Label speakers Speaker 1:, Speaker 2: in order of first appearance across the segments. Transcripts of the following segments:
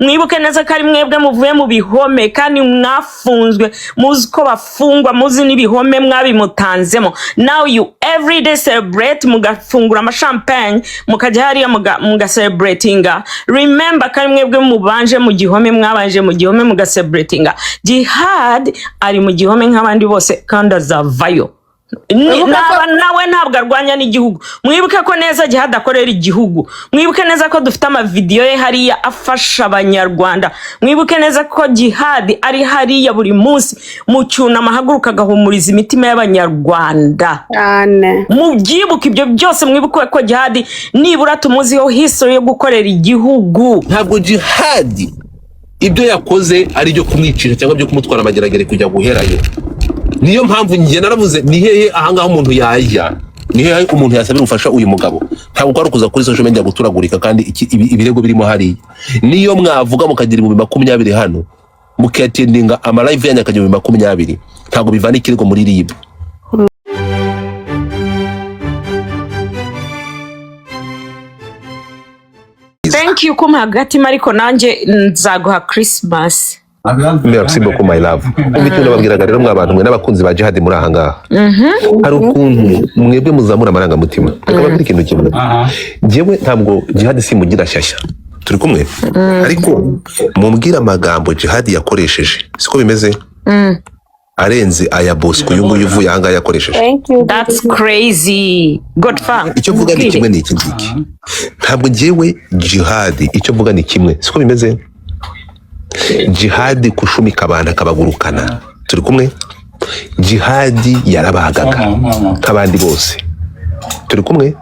Speaker 1: Mwibuke neza ko ari mwebwe muvuye mu bihome kandi mwafunzwe, muzi ko bafungwa, muzi n'ibihome mwabimutanzemo. Now you everyday celebrate, mugafungura amashampagne, mukajya hariya mugacelebratinga. Remember ko ari mwebwe mubanje mu gihome, mwabanje mu gihome mugacelebratinga. Jihad ari mu gihome nk'abandi bose kandi azavayo.
Speaker 2: Wibuke ko
Speaker 1: Naba nawe ntabwo arwanya n'igihugu. Mwibuke ko neza Jihad akorera igihugu. Mwibuke neza ko dufite amavideyo ye hariya afasha Abanyarwanda. Mwibuke neza ko Jihad ari hariya buri munsi mu cyunamo, ahaguruka agahumuriza imitima y'Abanyarwanda.
Speaker 2: Cyane.
Speaker 1: Mubyibuke ibyo byose. Mwibuke ko Jihad nibura tumuziho history yo gukorera igihugu.
Speaker 3: Ntabwo Jihadi ibyo yakoze ari ibyo kumwicisha cyangwa byo kumutwara amageragere kujya guherayo. Niyo mpamvu njye naravuze: ni hehe ahangaha umuntu yajya, ni hehe umuntu yasabira ubufasha uyu mugabo? Ntabwo kwari ukuza kuri social media guturagurika kandi ibirego birimo hariya. Niyo mwavuga mukagira 20,000 hano, mukatendinga amalive yanyu akagira 20,000, ntabwo bivana ikirego muri RIB.
Speaker 1: Thank you kumpa agatima, ariko nanjye nzaguha Christmas.
Speaker 3: Merci beaucoup, my love. Umva icyo nababwiraga rero, mwa bantu mwe n'abakunzi ba Jihad muri aha ngaha, hari ukuntu mwebwe muzamura amarangamutima. Reka mbabwire ikintu kimwe: njyewe ntabwo Jihad simugira shyashya, turi kumwe, ariko mumbwire amagambo Jihad yakoresheje, siko bimeze, arenze aya Bosco uyu nguyu uvuye aha ngaha yakoresheje.
Speaker 2: Thank you.
Speaker 1: That's crazy, Godfather.
Speaker 3: Icyo mvuga ni
Speaker 1: Mbwire.
Speaker 3: kimwe, ni iki ngiki: ntabwo njyewe Jihad, icyo mvuga ni kimwe, siko bimeze, Jihad kushumika abantu akabagurukana, turi kumwe, Jihad yarabagaga nk'abandi bose, turi kumwe.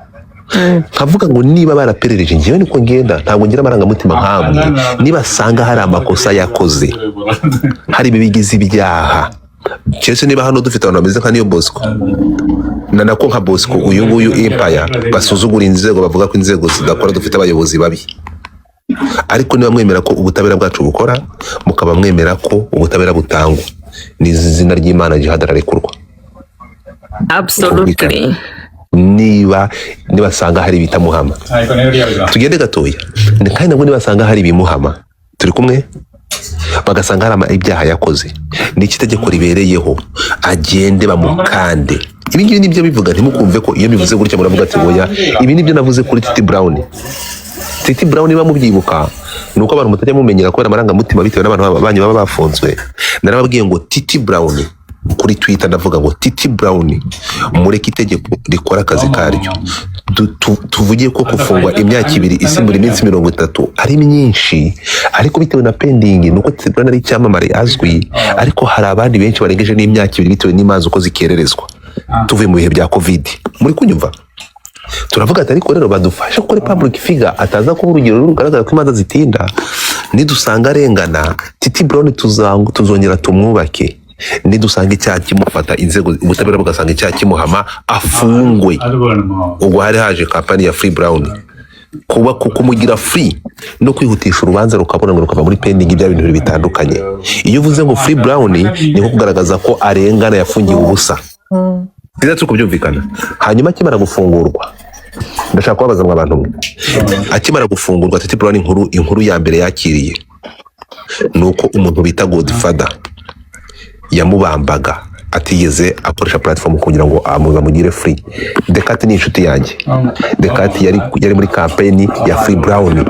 Speaker 3: Nkavuga ngo niba baraperereje, njyewe niko ngenda, ntabwo ngira amarangamutima nkamwe. Nibasanga hari amakosa yakoze, hari ibigize ibyaha, keretse niba hano dufite abantu bameze nka Niyo Bosco na nako nka Bosco uyu nguyu Empire, basuzugura inzego, bavuga ko inzego zidakora, dufite abayobozi babi. Ariko niba mwemera ko ubutabera bwacu bukora, mukaba mwemera ko ubutabera butangwa, ni izina ry'Imana, Jihad ararekurwa.
Speaker 1: Absolutely.
Speaker 3: Niba nibasanga hari ibitamuhama, tugende gatoya. Kandi nabwo nibasanga hari ibimuhama, turi kumwe, bagasanga hari ibyaha yakoze, n'iki itegeko ribereyeho, agende bamukande. Ibi ngibi nibyo bivuga. Ntimukumve ko iyo bivuze gutya muravuga ati oya. Ibi nibyo navuze kuri Titi Brown. Titi Brown, niba mubyibuka, ni uko abantu mutajya mumenyera kubera amarangamutima bitewe n'abantu banyu baba bafunzwe. Narababwiye ngo Titi Brown, kuri Twitter ndavuga ngo Titi Brown, mureke itegeko rikora akazi karyo. Tuvuge ko gufungwa imyaka 2 isimbura iminsi 30 ari myinshi, ariko bitewe na pending, ni uko Titi Brown ari icyamamare azwi, ariko hari abandi benshi barengeje n'imyaka 2 bitewe n'imanza uko zikererezwa, tuvuye mu bihe bya Covid. Muri kunyumva? Turavuga ati ariko rero badufashe kuko public figure ataza kuba urugero rugaragara ko imanza zitinda. Nidusanga arengana, Titi Brown tuzongera tumwubake. Nidusanga icyaha kimufata, inzego, ubutabera bugasanga icyaha kimuhama, afungwe. Ubwo hari haje kampani ya Free Brown, kuba kumugira free no kwihutisha urubanza rukabona ngo rukava muri pending, ibya bintu bibiri bitandukanye. Iyo uvuze ngo Free Brown, ni nko kugaragaza ko arengana, yafungiwe ubusa. Nziza, turi kubyumvikana? Hanyuma akimara gufungurwa, ndashaka kubabaza mwa bantu mwe, akimara gufungurwa Titi Brown, inkuru ya mbere yakiriye ni uko umuntu bita Godfather yamubambaga, atigeze akoresha platform kugira ngo amugire free. Dekati ni inshuti yanjye. Dekati yari muri campaign ya Free Brown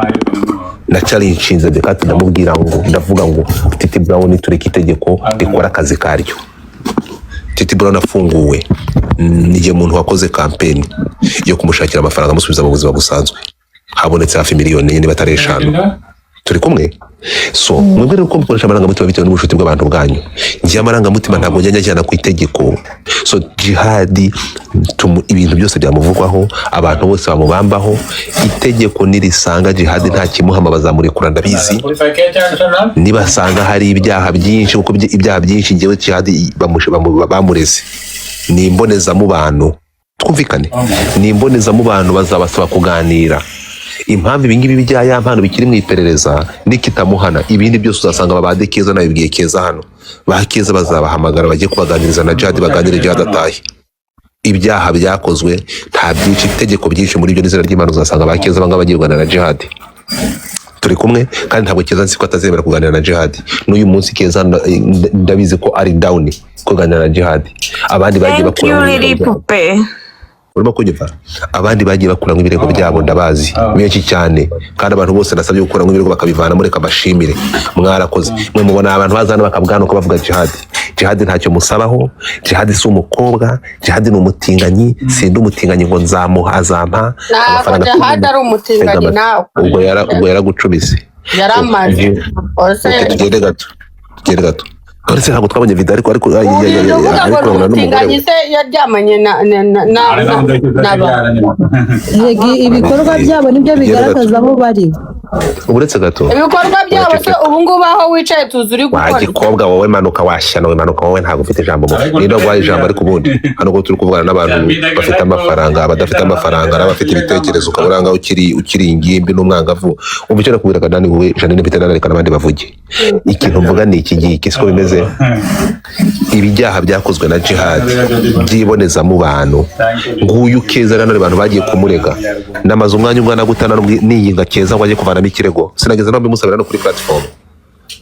Speaker 3: na challenge Dekati, ndamubwira ngo, ndavuga ngo Titi Brown tureke itegeko rikora akazi karyo. Titi Brown afunguwe, ni muntu wakoze campaign yo kumushakira amafaranga amusubiza mu buzima busanzwe. Habonetse hafi miliyoni 4 niba atari 5, turi kumwe? So mwebwe rero uko mukoresha amarangamutima bitewe n'ubucuti bw'abantu bwanyu, njye amarangamutima ntabwo njya njyana ku itegeko. So Jihadi ibintu byose byamuvugwaho, abantu bose bamubambaho, itegeko nirisanga Jihadi nta kimuhama bazamurekura, ndabizi. Nibasanga hari ibyaha byinshi, kuko ibyaha byinshi njyewe Jihadi bamureze ni imbonezamubano, twumvikane, ni imbonezamubano, bazabasaba kuganira impamvu ibingibi bya ya mpano bikiri mu iperereza. Nikitamuhana, ibindi byose uzasanga babade Keza, nabibwiye Keza hano, ba Keza bazabahamagara bajye kubaganiriza na Jihad, baganire Jihad atahe. Ibyaha byakozwe nta byinshi, itegeko byinshi muri byo n'izina ry'Imana, uzasanga ba Keza bangaba bagiye kuganira na Jihad. Turi Turi kumwe, kandi ntabwo Keza nzi ko atazemera kuganira na Jihad. N'uyu munsi Keza ndabizi ko ari down kuganira na Jihad. Abandi bagiye
Speaker 1: Thank you.
Speaker 3: bakuramo
Speaker 1: Lili
Speaker 3: ibirego byabo.
Speaker 1: Pupe.
Speaker 3: Urimo kunyumva? Abandi bagiye bakuramo ibirego byabo ndabazi benshi cyane, kandi abantu bose nasabye gukuramo ibirego bakabivanamo, reka mbashimire, mwarakoze. Mwe mubona abantu baza hano bakabwanuka bavuga Jihad. Jihad ntacyo musabaho. Jihad si umukobwa, Jihad ni umutinganyi. Sindi umutinganyi ngo nzamuha, azampa
Speaker 2: Ntabwo
Speaker 3: amafaranga.
Speaker 2: Jihad ari umutinganyi nawe.
Speaker 3: Ubwo yaragucubise.
Speaker 2: Yaramaze ose.
Speaker 3: Okay, tugende gato, tugende gato. Uretse ntabwo twabonye video, ariko ay, ay, ay, ay,
Speaker 2: Uvuga ngo
Speaker 3: ariko
Speaker 2: ni
Speaker 3: urabona n'umugore
Speaker 2: umutinganyi
Speaker 3: we.
Speaker 2: se yaryamanye na ba
Speaker 4: Rega ibikorwa byabo nibyo
Speaker 3: Tugende gato.
Speaker 4: bigaragaza aho bari.
Speaker 3: Uretse gato.
Speaker 2: Ibikorwa byabo se ubu ngubu aho wicaye tuzi uri
Speaker 3: Wa
Speaker 2: gukora?
Speaker 3: gikobwa wowe, manuka. Washyana we, manuka wowe, ntabwo ufite ijambo. Mu ninde waguhaye ijambo? Ariko ubundi hano ko turi kuvugana n'abantu bafite amafaranga, abadafite amafaranga n'abafite ibitekerezo, ukaba uranga ukiri ingimbi n'umwangavu. Umva icyo nakubwiraga, nani wowe Janine, mpita nanareka n'abandi bavuge. Ikintu mvuga ni iki ngiki, siko bimeze? Ibyaha byakozwe na Jihad by'ibonezamubano, nguyu Keza rero, abantu bagiye kumurega. Namaze umwanya ungana gutana niyinga Keza ngo ajye kuvanamo ikirego, sinageze no mbimusabira no kuri platform,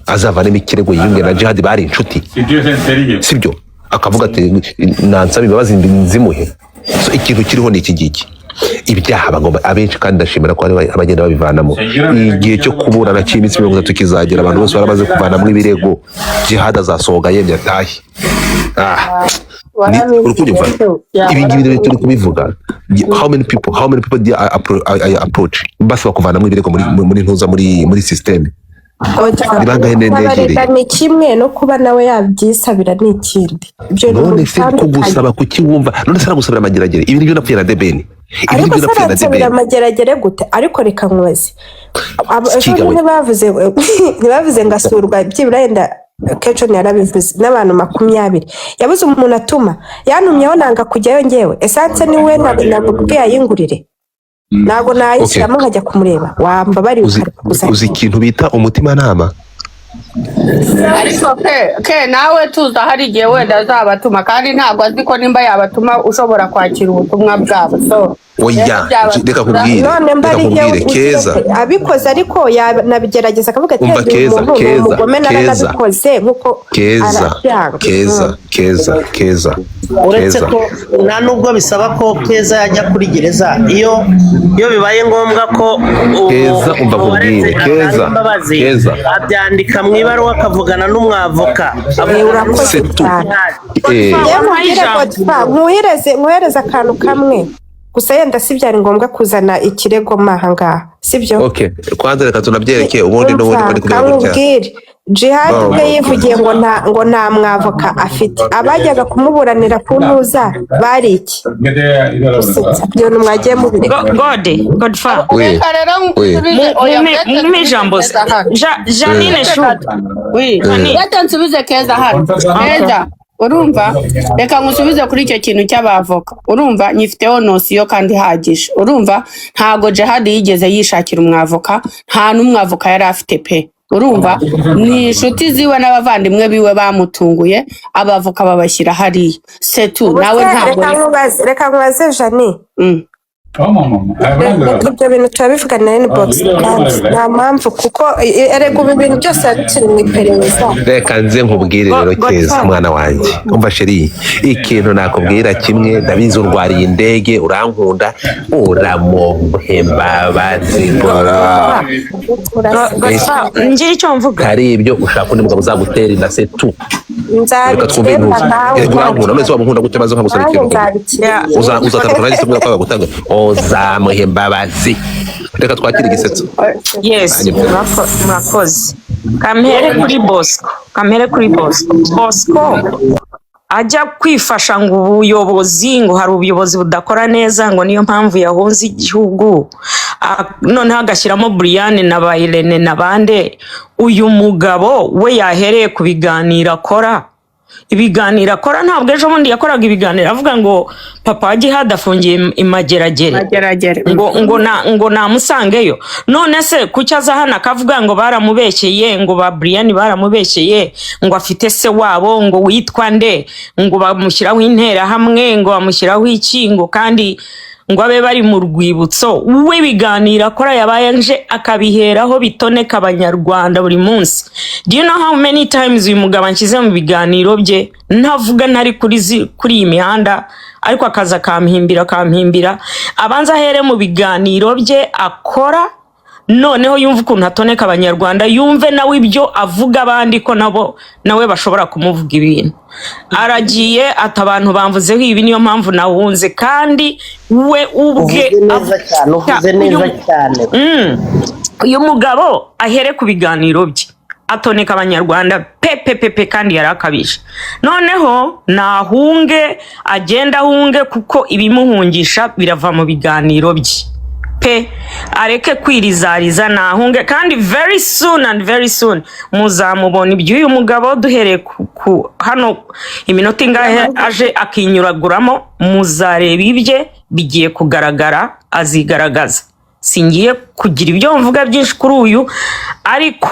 Speaker 3: azavanemo ikirego yiyunge na Jihad, bari inshuti, sibyo? Akavuga ati nansaba imbabazi nzimuhe. So ikintu kiriho ni iki ngiki: ibyaha bagomba abenshi, kandi ndashimira ko hari abagenda babivanamo. Igihe cyo kuburana cy'iminsi 30 kizagera, abantu bose baramaze kuvanamo ibirego. Jihad azasohoka yemye atahe. Ah, uri kubyumva? Ibi ngibi rero turi kubivuga, how many people did I approach basaba kuvanamo ibirego muri ntuza, muri system? Ni bangahe negereye?
Speaker 5: Kubabarira ni kimwe, no kuba nawe yabyisabira ni ikindi. Ibyo ni
Speaker 3: None se
Speaker 5: bitandukanye.
Speaker 3: kugusaba kuki wumva? None se aragusabira amageragere? Ibi nibyo napfuye na Debeni, ibi
Speaker 5: Ariko
Speaker 3: nibyo
Speaker 5: se
Speaker 3: napfuye na
Speaker 5: aransabira
Speaker 3: Debeni.
Speaker 5: amageragere gute? Ariko reka nkubaze. Ejo
Speaker 3: Kiga we.
Speaker 5: ntibavuze ngo asurwa byibura yenda Keconi yarabivuze n'abantu 20, yabuze umuntu atuma. Yantumyeho nanga kujyayo ngewe. Essence niwe nabwiye ayingurire, ntabwo nayishyiramo nkajya kumureba. Wambabariye
Speaker 3: Uzi,
Speaker 5: ukareka gusa.
Speaker 3: uzi ikintu bita umutimanama?
Speaker 2: Ariko ke nawe tuza, hari igihe wenda azabatuma, kandi ntabwo azi ko nimba yabatuma ushobora kwakira ubutumwa bwabo, so
Speaker 3: Oya,
Speaker 2: rero byaba
Speaker 3: reka nkubwire.
Speaker 5: None mba
Speaker 3: Reka
Speaker 5: ari njye
Speaker 3: nkubwire Keza.
Speaker 5: abikoze, ariko yanabigerageza akavuga ati
Speaker 3: Umva
Speaker 5: "Uyu
Speaker 3: Keza,
Speaker 5: muntu ni
Speaker 3: Keza,
Speaker 5: umugome,
Speaker 3: Keza.
Speaker 5: naranabikoze nkuko
Speaker 3: Keza,
Speaker 5: arabyanga."
Speaker 3: Keza, Keza, Keza,
Speaker 6: Uretse
Speaker 3: Keza.
Speaker 6: ko nta nubwo bisaba ko Keza yajya kuri gereza, iyo bibaye ngombwa ko
Speaker 3: Keza, umva
Speaker 6: uwareze
Speaker 3: nkubwire, Keza,
Speaker 6: atanga imbabazi,
Speaker 3: Keza.
Speaker 6: abyandika mu ibaruwa, akavugana n'umwavoka, avugana
Speaker 5: Urakoze
Speaker 3: C'est tout.
Speaker 5: cyane.
Speaker 3: Eh,
Speaker 5: Yewe
Speaker 1: Wampaye
Speaker 5: nkubwire,
Speaker 1: ijambo.
Speaker 5: Godfa, nkuhereze akantu kamwe gusa. Yenda si byari ngombwa kuzana ikirego mo aha ngaha, sibyo?
Speaker 3: Okay, kwanza reka tunabyereke ubundi n'ubundi
Speaker 5: Umva,
Speaker 3: bari kumera gutya.
Speaker 5: kamubwire, Jihad
Speaker 3: Bo.
Speaker 5: ubwe yivugiye ngo nta mwavoka afite. Abajyaga kumuburanira ku ntuza bari iki? Gusetsa, ibyo bintu mwagiye mubireka.
Speaker 1: Gode Godfa.
Speaker 3: We,
Speaker 2: Reka rero
Speaker 3: we.
Speaker 2: nsubize, oya, uretse
Speaker 1: Mumpe
Speaker 2: nsubize
Speaker 1: ijambo.
Speaker 2: Keza hano.
Speaker 1: Janine Shuga.
Speaker 2: Oui.
Speaker 1: Janine.
Speaker 2: Reka nsubize Keza hano. Keza, urumva, reka ngusubize kuri icyo kintu cy'abavoka. Urumva nyifiteho notion kandi ihagije. Urumva, ntago Jihad yigeze yishakira umwavoka, nta n'umwavoka yari afite pe. Urumva, ni inshuti ziwe n'abavandimwe biwe bamutunguye, abavoka babashyira hariya setu.
Speaker 5: Ubu
Speaker 2: Nawe
Speaker 5: se
Speaker 2: ntabwo
Speaker 5: reka nkubaze Jani. Ibyo bintu turabivugana na inbox, kandi nta mpamvu, kuko erega ubu ibintu byose biba bikiri mu iperereza.
Speaker 3: Reka nze nkubwire rero.
Speaker 1: Godfather.
Speaker 3: Keza mwana wanjye, umva chérie, ikintu nakubwira kimwe, ndabizi urwariye indege, urankunda, uramuhe imbabazi bora.
Speaker 1: Godfather, ngira icyo mvuga.
Speaker 3: Hari ibyo ushaka undi mugabo uzagutera inda, c'est tout. Reka twumve.
Speaker 5: Nzabikemura
Speaker 3: Intuza
Speaker 5: nawe.
Speaker 3: Erega urankunda, none se wamunkunda gute maze nkagusaba
Speaker 5: Nanjye
Speaker 3: ikintu?
Speaker 5: nzabikemura.
Speaker 3: Uzatandukana nanjye se kubera ko bagutanga? Uzamuha imbabazi. Reka twakire igisetso.
Speaker 1: Yes.
Speaker 3: Nanjye
Speaker 1: Murakoze. Kampere kuri Bosco, kampere kuri Bosco. Bosco ajya kwifasha ngo ubuyobozi, ngo hari ubuyobozi budakora neza, ngo niyo mpamvu yahunze igihugu. Ah, noneho agashyiramo Brian na ba Irene na bande. Uyu mugabo we yahereye ku biganiro akora, ibiganiro akora, ntabwo ejo bundi yakoraga ibiganiro avuga ngo papa wa Jihad afungiye i Mageragere?
Speaker 2: Mageragere.
Speaker 1: Ngo namusangeyo. None se kuki aza hano akavuga ngo baramubeshyeye, ngo ba Brian baramubeshyeye, ngo afite se wabo ngo witwa nde, ngo bamushyiraho interahamwe, ngo bamushyiraho iki, ngo kandi Ngo abe bari mu rwibutso w'ibiganiro akora, yabaye nje akabiheraho bitoneka Abanyarwanda buri munsi. Do you know how many times uyu mugabo anshyize mu biganiro bye, ntavuga, ntari kuri iyi mihanda, ariko akaza akampimbira, akampimbira? Abanza ahere mu biganiro bye akora, noneho yumve ukuntu atoneka Abanyarwanda, yumve nawe ibyo avuga abandi, ko nabo nawe bashobora kumuvuga ibintu. Aragiye ati: "Abantu bamvuzeho ibi, niyo mpamvu nawunze." Kandi we ubwe
Speaker 6: Uvuze neza cyane, uvuze neza cyane.
Speaker 1: Uyu mugabo ahere ku biganiro bye atoneka Abanyarwanda pe pe pe pe, kandi yari akabije. Noneho nahunge, agenda ahunge, kuko ibimuhungisha birava mu biganiro bye pe. Areke kwirizariza, nahunge, kandi very soon and very soon muzamubona iby'uyu mugabo. Duhereye ku hano iminota ingahe aje akinyuraguramo, muzareba ibye bigiye kugaragara, azigaragaza. Singiye kugira ibyo mvuga byinshi kuri uyu, ariko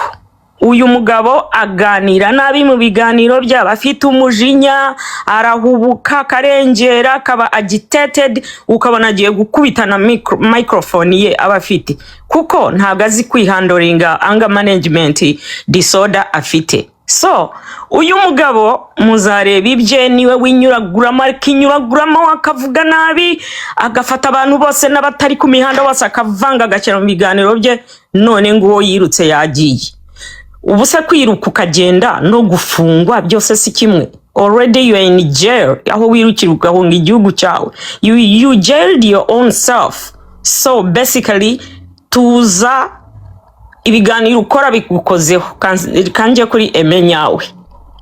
Speaker 1: uyu mugabo aganira nabi mu biganiro byaba, afite umujinya, arahubuka, akarengera, akaba agitated, ukabona agiye gukubita na microphone ye aba afite, kuko ntabwo azi kwihandlinga, anger management disorder afite. So uyu mugabo muzareba ibye, niwe winyuraguramo, akinyuraguramo, akavuga nabi, agafata abantu bose n'abatari ku mihanda bose akavanga, agashyira mu biganiro bye. None nguwo yirutse, yagiye. Ubu se kwiruka ukagenda no gufungwa byose si kimwe? Already you are in jail aho wirukira ugahunga igihugu cyawe. You jailed your own self. So basically, tuza, ibiganiro ukora bigukozeho. Kanjye kuri Emenyawe.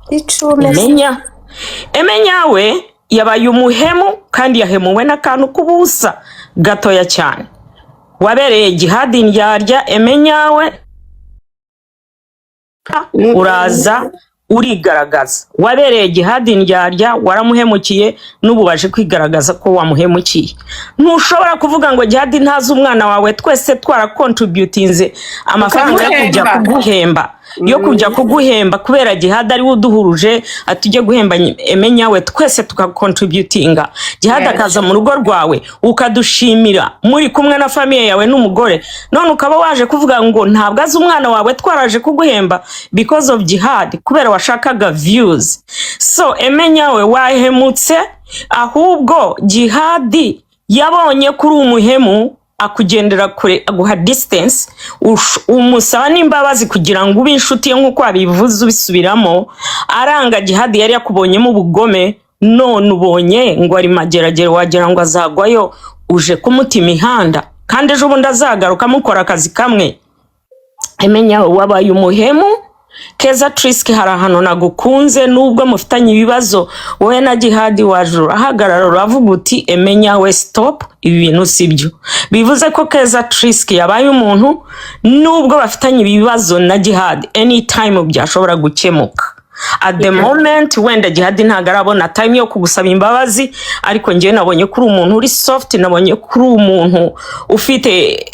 Speaker 5: Icumi.
Speaker 1: Emenya, Emenyawe yabaye umuhemu, kandi yahemuwe n'akantu k'ubusa gatoya cyane. Wabereye Jihadi indyarya, Emenyawe, uraza urigaragaza. Wabereye Jihadi indyarya, waramuhemukiye, n'ubu baje kwigaragaza ko wamuhemukiye. Ntushobora kuvuga ngo Jihadi ntazi umwana wawe, twese twaracontributinze amafaranga yo kujya
Speaker 2: Ukamuhemba.
Speaker 1: kuguhemba, yo kujya kuguhemba, kubera Jihadi ariwe uduhuruje, ati ujye guhemba Emenyawe, twese tugacontributinga. Jihadi akaza mu rugo rwawe, ukadushimira muri kumwe na famille yawe n'umugore, none ukaba waje kuvuga ngo ntabwo azi umwana wawe, twaraje kuguhemba because of Jihad, kubera washakaga views. So Emenyawe, wahemutse. Ahubwo Jihadi yabonye ko uri umuhemu, akugendera kure, aguha distance, umusaba n'imbabazi kugira ngo ube inshuti ye nk'uko wabivuze ubisubiramo, aranga. Jihadi yari yakubonyemo ubugome, none ubonye ngo ari Mageragere, wagira ngo azagwayo, uje kumuta imihanda, kandi ejo bundi azagaruka mukora akazi kamwe. Emenya, wabaye umuhemu. Keza Trisk, hari ahantu nagukunze, nubwo mufitanye ibibazo wowe na Jihadi, waje urahagarara, uravuga uti: "Emenya we, stop, ibi bintu si byo." Bivuze ko Keza Trisk yabaye umuntu, nubwo bafitanye ibibazo na Jihadi, anytime byashobora gukemuka. At the moment wenda Jihadi ntabwo arabona time yo kugusaba imbabazi, ariko njyewe nabonye ko uri umuntu uri soft, nabonye ko uri umuntu ufite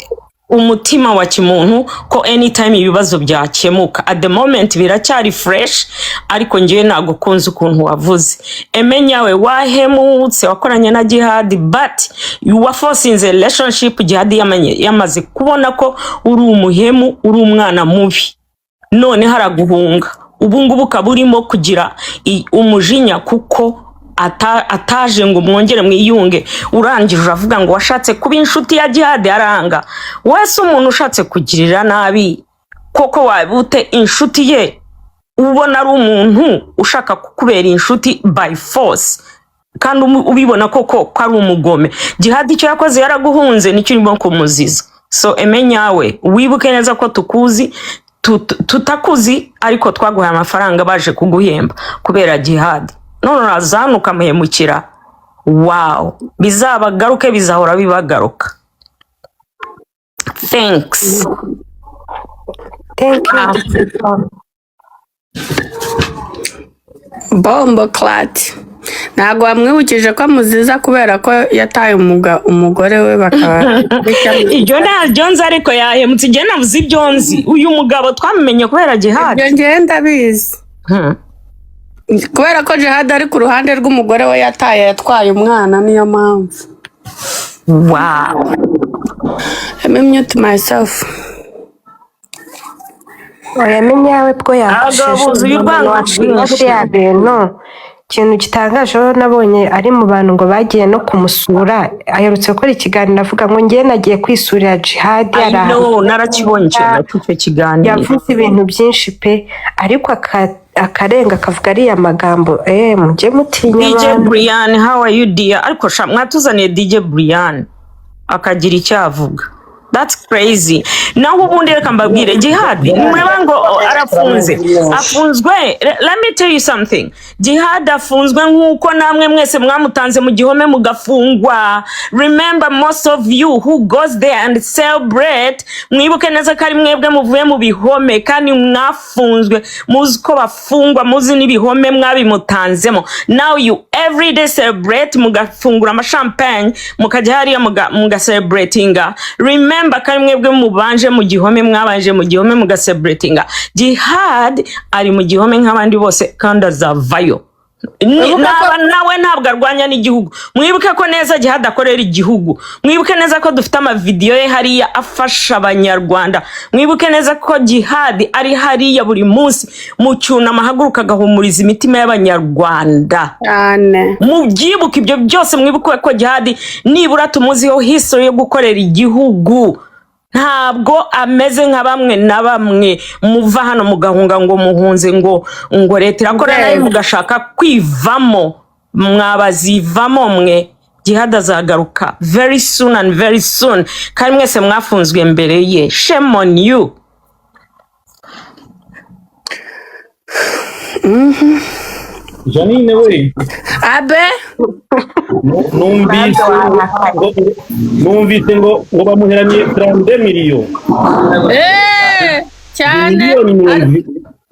Speaker 1: umutima wa kimuntu, ko anytime ibibazo byakemuka. At the moment biracyari fresh, ariko njyewe nagukunze ukuntu wavuze. Emenyawe, wahemutse, wakoranye na Jihadi, but waforcinze relationship. Jihadi yamaze kubona ko uri umuhemu, uri umwana mubi, none haraguhunga. Ubu ngubu ukaba urimo kugira umujinya kuko ataje ngo mwongere mwiyunge. Urangije uravuga ngo washatse kuba inshuti ya Jihadi, aranga. Wese umuntu ushatse kugirira nabi koko, waba ute inshuti ye, ubona ari umuntu ushaka kukubera inshuti by force, kandi ubibona koko ko ari umugome? Jihadi icyo yakoze yaraguhunze, nicyo urimo kumuziza. So Emenyawe, wibuke neza ko tukuzi, tutakuzi, ariko twaguhaye amafaranga baje kuguhemba kubera Jihadi, none uraza hano ukamuhemukira. Wow, bizabagaruke, bizahora bibagaruka. Thanks.
Speaker 5: Thank you.
Speaker 2: Bombo clat, ntabwo wamwibukije ko amuziza kubera ko yataye umugore we, bakaba
Speaker 1: Ibyo ntabyo nzi, ariko yahemutse. Igihe navuze ibyo nzi, uyu mugabo twamumenye kubera Jihadi.
Speaker 2: Ibyo ngewe ndabizi. Kubera ko Jihad ari ku ruhande rw'umugore we yataye, yatwaye umwana, niyo mpamvu.
Speaker 1: Wow.
Speaker 2: Let me mute myself.
Speaker 5: Oya, menyawe bwo
Speaker 1: Abagabo
Speaker 5: yakosheje
Speaker 1: buzuye
Speaker 5: umuntu
Speaker 1: urwango
Speaker 5: washinga
Speaker 1: rwinshi.
Speaker 5: biriya bintu. Ikintu gitangaje rero, nabonye ari mu bantu ngo bagiye no kumusura. Aherutse gukora ikiganiro avuga ngo ngewe nagiye kwisurira Jihadi.
Speaker 1: I
Speaker 5: Ari ahantu
Speaker 1: know, narakibonye icyo nacyo, icyo kiganiro.
Speaker 5: Yavuze ibintu byinshi pe, ariko akarenga akavuga ariya magambo. Mujye mutinya
Speaker 1: DJ
Speaker 5: abantu.
Speaker 1: Brian, how are you, dear? Ariko sha, mwatuzaniye DJ Brian akagira icyo avuga. That's crazy. Naho ubundi reka mbabwire, Jihad mureba ngo, oh, arafunze, afunzwe. Let me tell you something. Jihad afunzwe nk'uko namwe mwese mwamutanze mu gihome mugafungwa. Remember, most of you who goes there and celebrate, mwibuke neza ko ari mwebwe muvuye mu bihome kandi mwafunzwe, muzi ko bafungwa, muzi n'ibihome mwabimutanzemo. Now you everyday celebrate, mugafungura amashampagne, mukajya hariya mugacelebratinga. Remember ko ari mwebwe mubanje mu gihome, mwabanje mu gihome mugacelebratinga. Jihad ari mu gihome nk'abandi bose kandi azavayo.
Speaker 2: Wibuke ko
Speaker 1: Naba nawe ntabwo arwanya n'igihugu. Mwibuke ko neza Jihad akorera igihugu. Mwibuke neza ko dufite amavideyo ye hariya afasha Abanyarwanda. Mwibuke neza ko Jihad ari hariya buri munsi mu cyunamo, ahaguruka agahumuriza imitima y'Abanyarwanda.
Speaker 2: Cyane.
Speaker 1: Mubyibuke ibyo byose. Mwibuke ko Jihad nibura tumuziho history yo gukorera igihugu. Ntabwo ameze nka bamwe na bamwe muva hano mugahunga ngo muhunze ngo leta irakora nabi,
Speaker 2: Nzego.
Speaker 1: mugashaka kwivamo. Mwabazivamo mwe. Jihad azagaruka very soon and very soon, kandi mwese mwafunzwe mbere ye. Shame on you.
Speaker 7: Janine we.
Speaker 2: Abe.
Speaker 7: Numvise ngo bamuheraniye 32 miliyo.
Speaker 2: Cyane.
Speaker 7: Miliyoni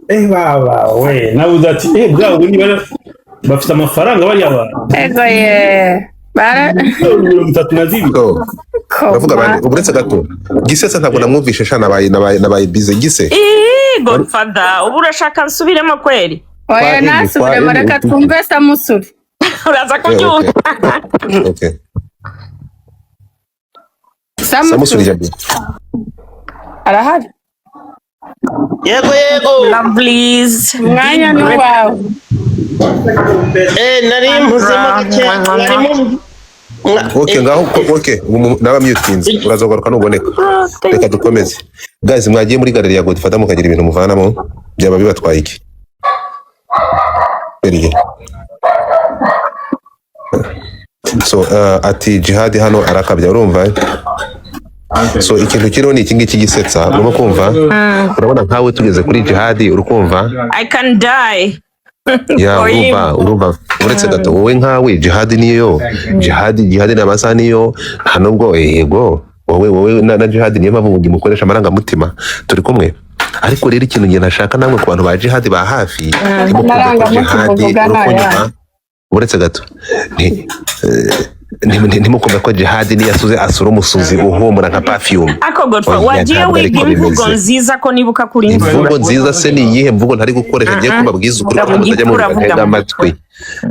Speaker 7: 20. Baba we, nabuze ati bwa bundi bafite amafaranga bariya bantu.
Speaker 2: Ego ye, bara
Speaker 7: Miliyoni 32.
Speaker 3: So, uravuga
Speaker 2: koma.
Speaker 3: bande? Uretse gato, Gisesa ntabwo namwumvishe sha, nabaye bize Gise.
Speaker 1: Ii, Godfather, ubu urashaka nsubiremo kweri?
Speaker 2: Oya.
Speaker 3: Kwa Emi, kwa
Speaker 2: Nasubiremo.
Speaker 3: Emi.
Speaker 2: Reka twumve Samusuri.
Speaker 1: Uraza kubyumva.
Speaker 3: Okay. Samusuri.
Speaker 2: Samusuri.
Speaker 3: Jambo.
Speaker 2: Arahari?
Speaker 6: Yego.
Speaker 1: Lovelies.
Speaker 2: Umwanya ni uwawe.
Speaker 6: Nari mpuzemo gake, nari mu
Speaker 3: Okay, ngaho okay, ubu naba mutinze, uraza kugaruka nuboneka. Reka dukomeze. Guys, mwagiye muri galerie ya Godfather mukagira ibintu muvanamo, byaba bibatwaye iki? Galerie. So ati Jihad hano arakabya, urumva? So ikintu kiriho ni iki ngiki gisetsa, urimo kumva? Urabona nkawe tugeze kuri Jihad, uri kumva?
Speaker 1: I can die
Speaker 3: Ya.
Speaker 1: for him.
Speaker 3: Urumva, uretse gato, wowe nkawe Jihad niyo, Jihad ni amasaha niyo, nta nubwo yego wowe na Jihad, niyo mpamvu mukoresha amarangamutima, turi kumwe. Ariko rero ikintu njye ntashaka namwe ku bantu ba Jihad ba hafi, ntimukumve ko
Speaker 2: Amarangamutima
Speaker 3: Jihad
Speaker 2: uvuga
Speaker 3: uri
Speaker 2: ni
Speaker 3: kunyumva?
Speaker 2: ayahe?
Speaker 3: Uretse gato, ntimukumve ko Jihad niyo asuze asura umusuzi uhumura nka perfume.
Speaker 1: Ako Godfa,
Speaker 3: Oya,
Speaker 1: wagiye
Speaker 3: ntabwo
Speaker 1: wiga
Speaker 3: ariko
Speaker 1: imvugo
Speaker 3: bimeze.
Speaker 1: nziza, ko nibuka kuri imfura.
Speaker 3: Imvugo nziza se ni iyihe mvugo ntari gukoresha? Ngiye kubabwiza ukuri
Speaker 1: Vuga
Speaker 3: ko
Speaker 1: mu
Speaker 3: mutajya
Speaker 1: gipfura,
Speaker 3: mubivuga
Speaker 1: vuga
Speaker 3: ntega
Speaker 1: mu
Speaker 3: amatwi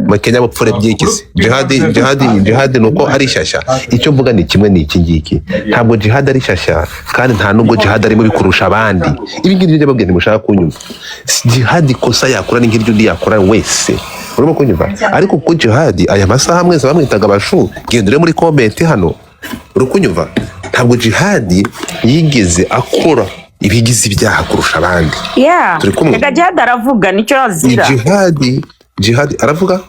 Speaker 3: mu kinyabupfura by'ikizi. Jihadi ni uko ari shyashya. Icyo mvuga ni kimwe, ni iki ngiki: ntabwo Jihadi ari shyashya, kandi nta nubwo Jihadi arimo bikurusha abandi. Ibi ngibi nibyo mbabwira, ntimushaka kunyumva. Jihadi ikosa yakora ni nk'iryo undi yakora wese, urimo kunyumva? Ariko kuko Jihadi aya masaha mwese bamwitaga abashu, genda ure muri comment hano, uri kunyumva? Ntabwo Jihadi yigeze akora ibigize ibyaha kurusha abandi. Turi kumwe?
Speaker 1: Reka, Jihad aravuga, nicyo azira.
Speaker 3: Jihadi aravuga.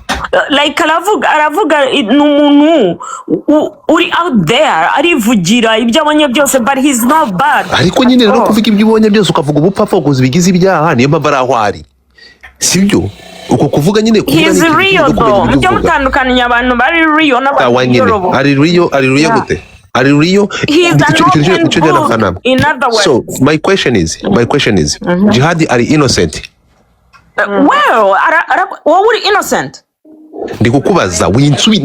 Speaker 1: Like aravuga, ni umuntu uri out there, arivugira ibyo abonye byose, but he's not bad.
Speaker 3: Ariko nyine rero
Speaker 1: Oh.
Speaker 3: kuvuga ibyo ubonye byose, ukavuga ubupfapfa, ukoze ibigize ibyaha, niyo mpamvu ari aho ari, sibyo? Uko kuvuga nyine, kuvuga
Speaker 1: He's
Speaker 3: ni ikintu
Speaker 1: real
Speaker 3: cyo kumenya
Speaker 1: though.
Speaker 3: ibyo
Speaker 1: Mujye
Speaker 3: uvuga.
Speaker 1: mutandukanya abantu bari real
Speaker 3: Sawa
Speaker 1: n'abantu
Speaker 3: nyine.
Speaker 1: yorobo.
Speaker 3: Ari real. Gute ari real?
Speaker 1: He's an
Speaker 3: Icyo
Speaker 1: open
Speaker 3: icyo njye
Speaker 1: book,
Speaker 3: nafana.
Speaker 1: in other
Speaker 3: So
Speaker 1: words.
Speaker 3: my question is, Jihad ari innocent?
Speaker 1: Well, wowe uri innocent?
Speaker 3: Ndi kukubaza, winsubi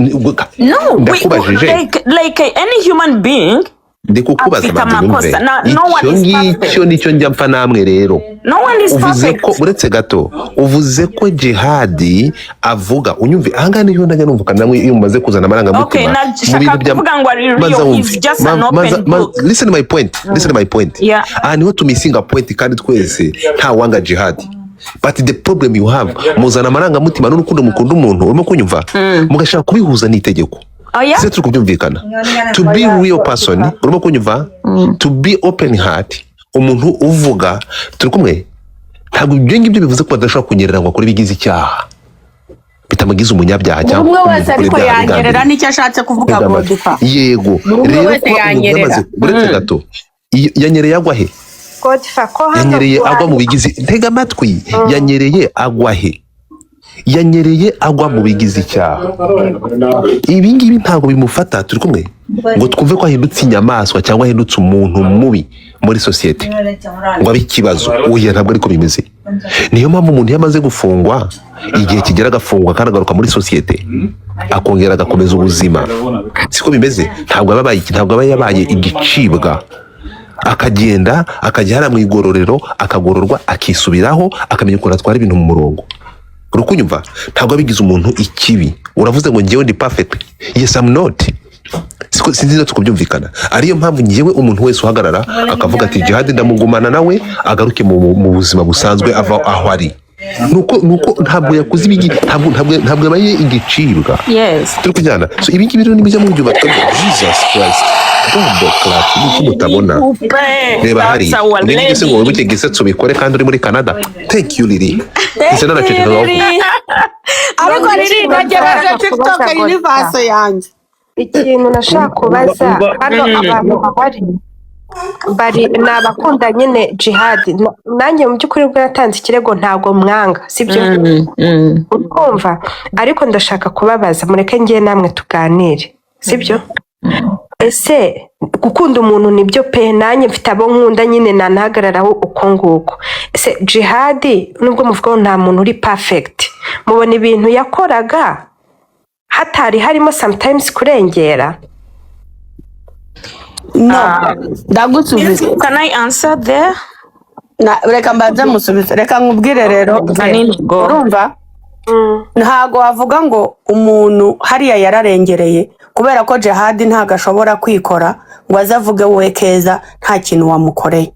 Speaker 1: No,
Speaker 3: ndakubajije.
Speaker 1: like any human being.
Speaker 3: Ndi kukubaza,
Speaker 1: Afite
Speaker 3: manzi nyumve.
Speaker 1: amakosa. No
Speaker 3: Icyo
Speaker 1: one is perfect.
Speaker 3: ngicyo nicyo njya mpfa namwe rero.
Speaker 1: No one is
Speaker 3: Uvuze ko
Speaker 1: perfect.
Speaker 3: uretse gato, uvuze ko Jihadi avuga, unyumve ahangaha, niyo najya numva namwe iyo mumaze kuzana amarangamutima
Speaker 1: Okay,
Speaker 3: mu
Speaker 1: nashaka
Speaker 3: bintu bya
Speaker 1: kuvuga ngo ari
Speaker 3: Maza
Speaker 1: real,
Speaker 3: wumve.
Speaker 1: he's just an open book.
Speaker 3: Listen to my point, listen to my point. Aha niho tumisinga point, kandi twese nta wanga Jihadi, but the problem you have, muzana amarangamutima n'urukundo mukunda umuntu, urimo kunyumva, mugashaka kubihuza n'itegeko.
Speaker 1: Oya.
Speaker 3: Se turi kubyumvikana? To be real person, urimo kunyumva, to be open heart, umuntu uvuga turi kumwe, ntabwo ibyo ngibyo bivuze ko badashobora kunyerera ngo akore ibigize icyaha bitamugize umunyabyaha
Speaker 2: Buri
Speaker 3: cyangwa
Speaker 2: umwe
Speaker 3: umuntu
Speaker 2: wese
Speaker 3: ukora
Speaker 2: ariko
Speaker 3: ibyaha
Speaker 2: yanyerera,
Speaker 3: bigambiriye.
Speaker 2: nicyo ashatse kuvuga.
Speaker 3: Tega amatwi.
Speaker 2: Godfa,
Speaker 3: Yego.
Speaker 2: buri umwe
Speaker 3: Rero
Speaker 2: wese
Speaker 3: kuba umuntu
Speaker 2: yanyerera.
Speaker 3: yamaze, uretse gato, yanyereye agwa he?
Speaker 5: Godfa, ko hano
Speaker 3: Yanyereye agwa mu bigize, tega amatwi, yanyereye agwa he? Yanyereye agwa mu bigize icyaha. Ibi ngibi ntabwo bimufata, turi kumwe, ngo twumve ko ahindutse inyamaswa cyangwa ahindutse umuntu mubi muri sosiyete ngo abe ikibazo. Oya, ntabwo ariko bimeze. Niyo mpamvu umuntu iyo amaze gufungwa, igihe kigera agafungwa kandi agaruka muri sosiyete, akongera agakomeza ubuzima, siko bimeze? Ntabwo aba yabaye igicibwa. Akagenda akajya hariya mu igororero, akagororwa, akisubiraho, akamenya ukuntu atwara ibintu mu murongo. Uri kunyumva? Ntabwo abigize umuntu ikibi. Uravuze ngo njyewe ndi perfect. Yes, I'm not. Siko, sinzi niba tukubyumvikana. Ariyo mpamvu njyewe umuntu wese uhagarara akavuga ati Jihad ndamugumana nawe agaruke mu buzima busanzwe, ava aho ari, nuko ntabwo yakoze ibigi, ntabwo yabaye igicibwa. Turi kujyana? So ibi ngibi rero nibijya mu byuma, Jesus Christ, bombo clap, nuko mutabona. Reba hariya, ibi ngibi se ngo wibuke Gisetso ubikore kandi uri muri Canada? Thank you, Lily. Ndetse nanaceceka ngaho.
Speaker 2: Ariko riri ntegereje TikTok universe yanjye.
Speaker 5: Ikintu nashaka kubaza hano, abantu bahari bari ni abakunda nyine Jihadi. Nanjye mu by'ukuri ubwo yatanze ikirego ntabwo mwanga, sibyo? Urumva, ariko ndashaka kubabaza, mureke ngiye namwe tuganire, sibyo? Ese gukunda umuntu nibyo pe, nanjye mfite abo nkunda nyine, nanahagararaho uko nguko. Ese Jihadi, nubwo muvuga ngo nta muntu uri perfect, mubona ibintu yakoraga hatari harimo sometimes kurengera?
Speaker 2: No, ndagusubiza.
Speaker 1: Can I answer there?
Speaker 2: Reka mbanze musubize, reka nkubwire rero.
Speaker 1: Janine, go.
Speaker 2: Urumva, ntago wavuga ngo umuntu hariya yararengereye, kubera ko Jihadi ntago ashobora kwikora ngo aze avuge wowe Keza nta kintu wamukoreye.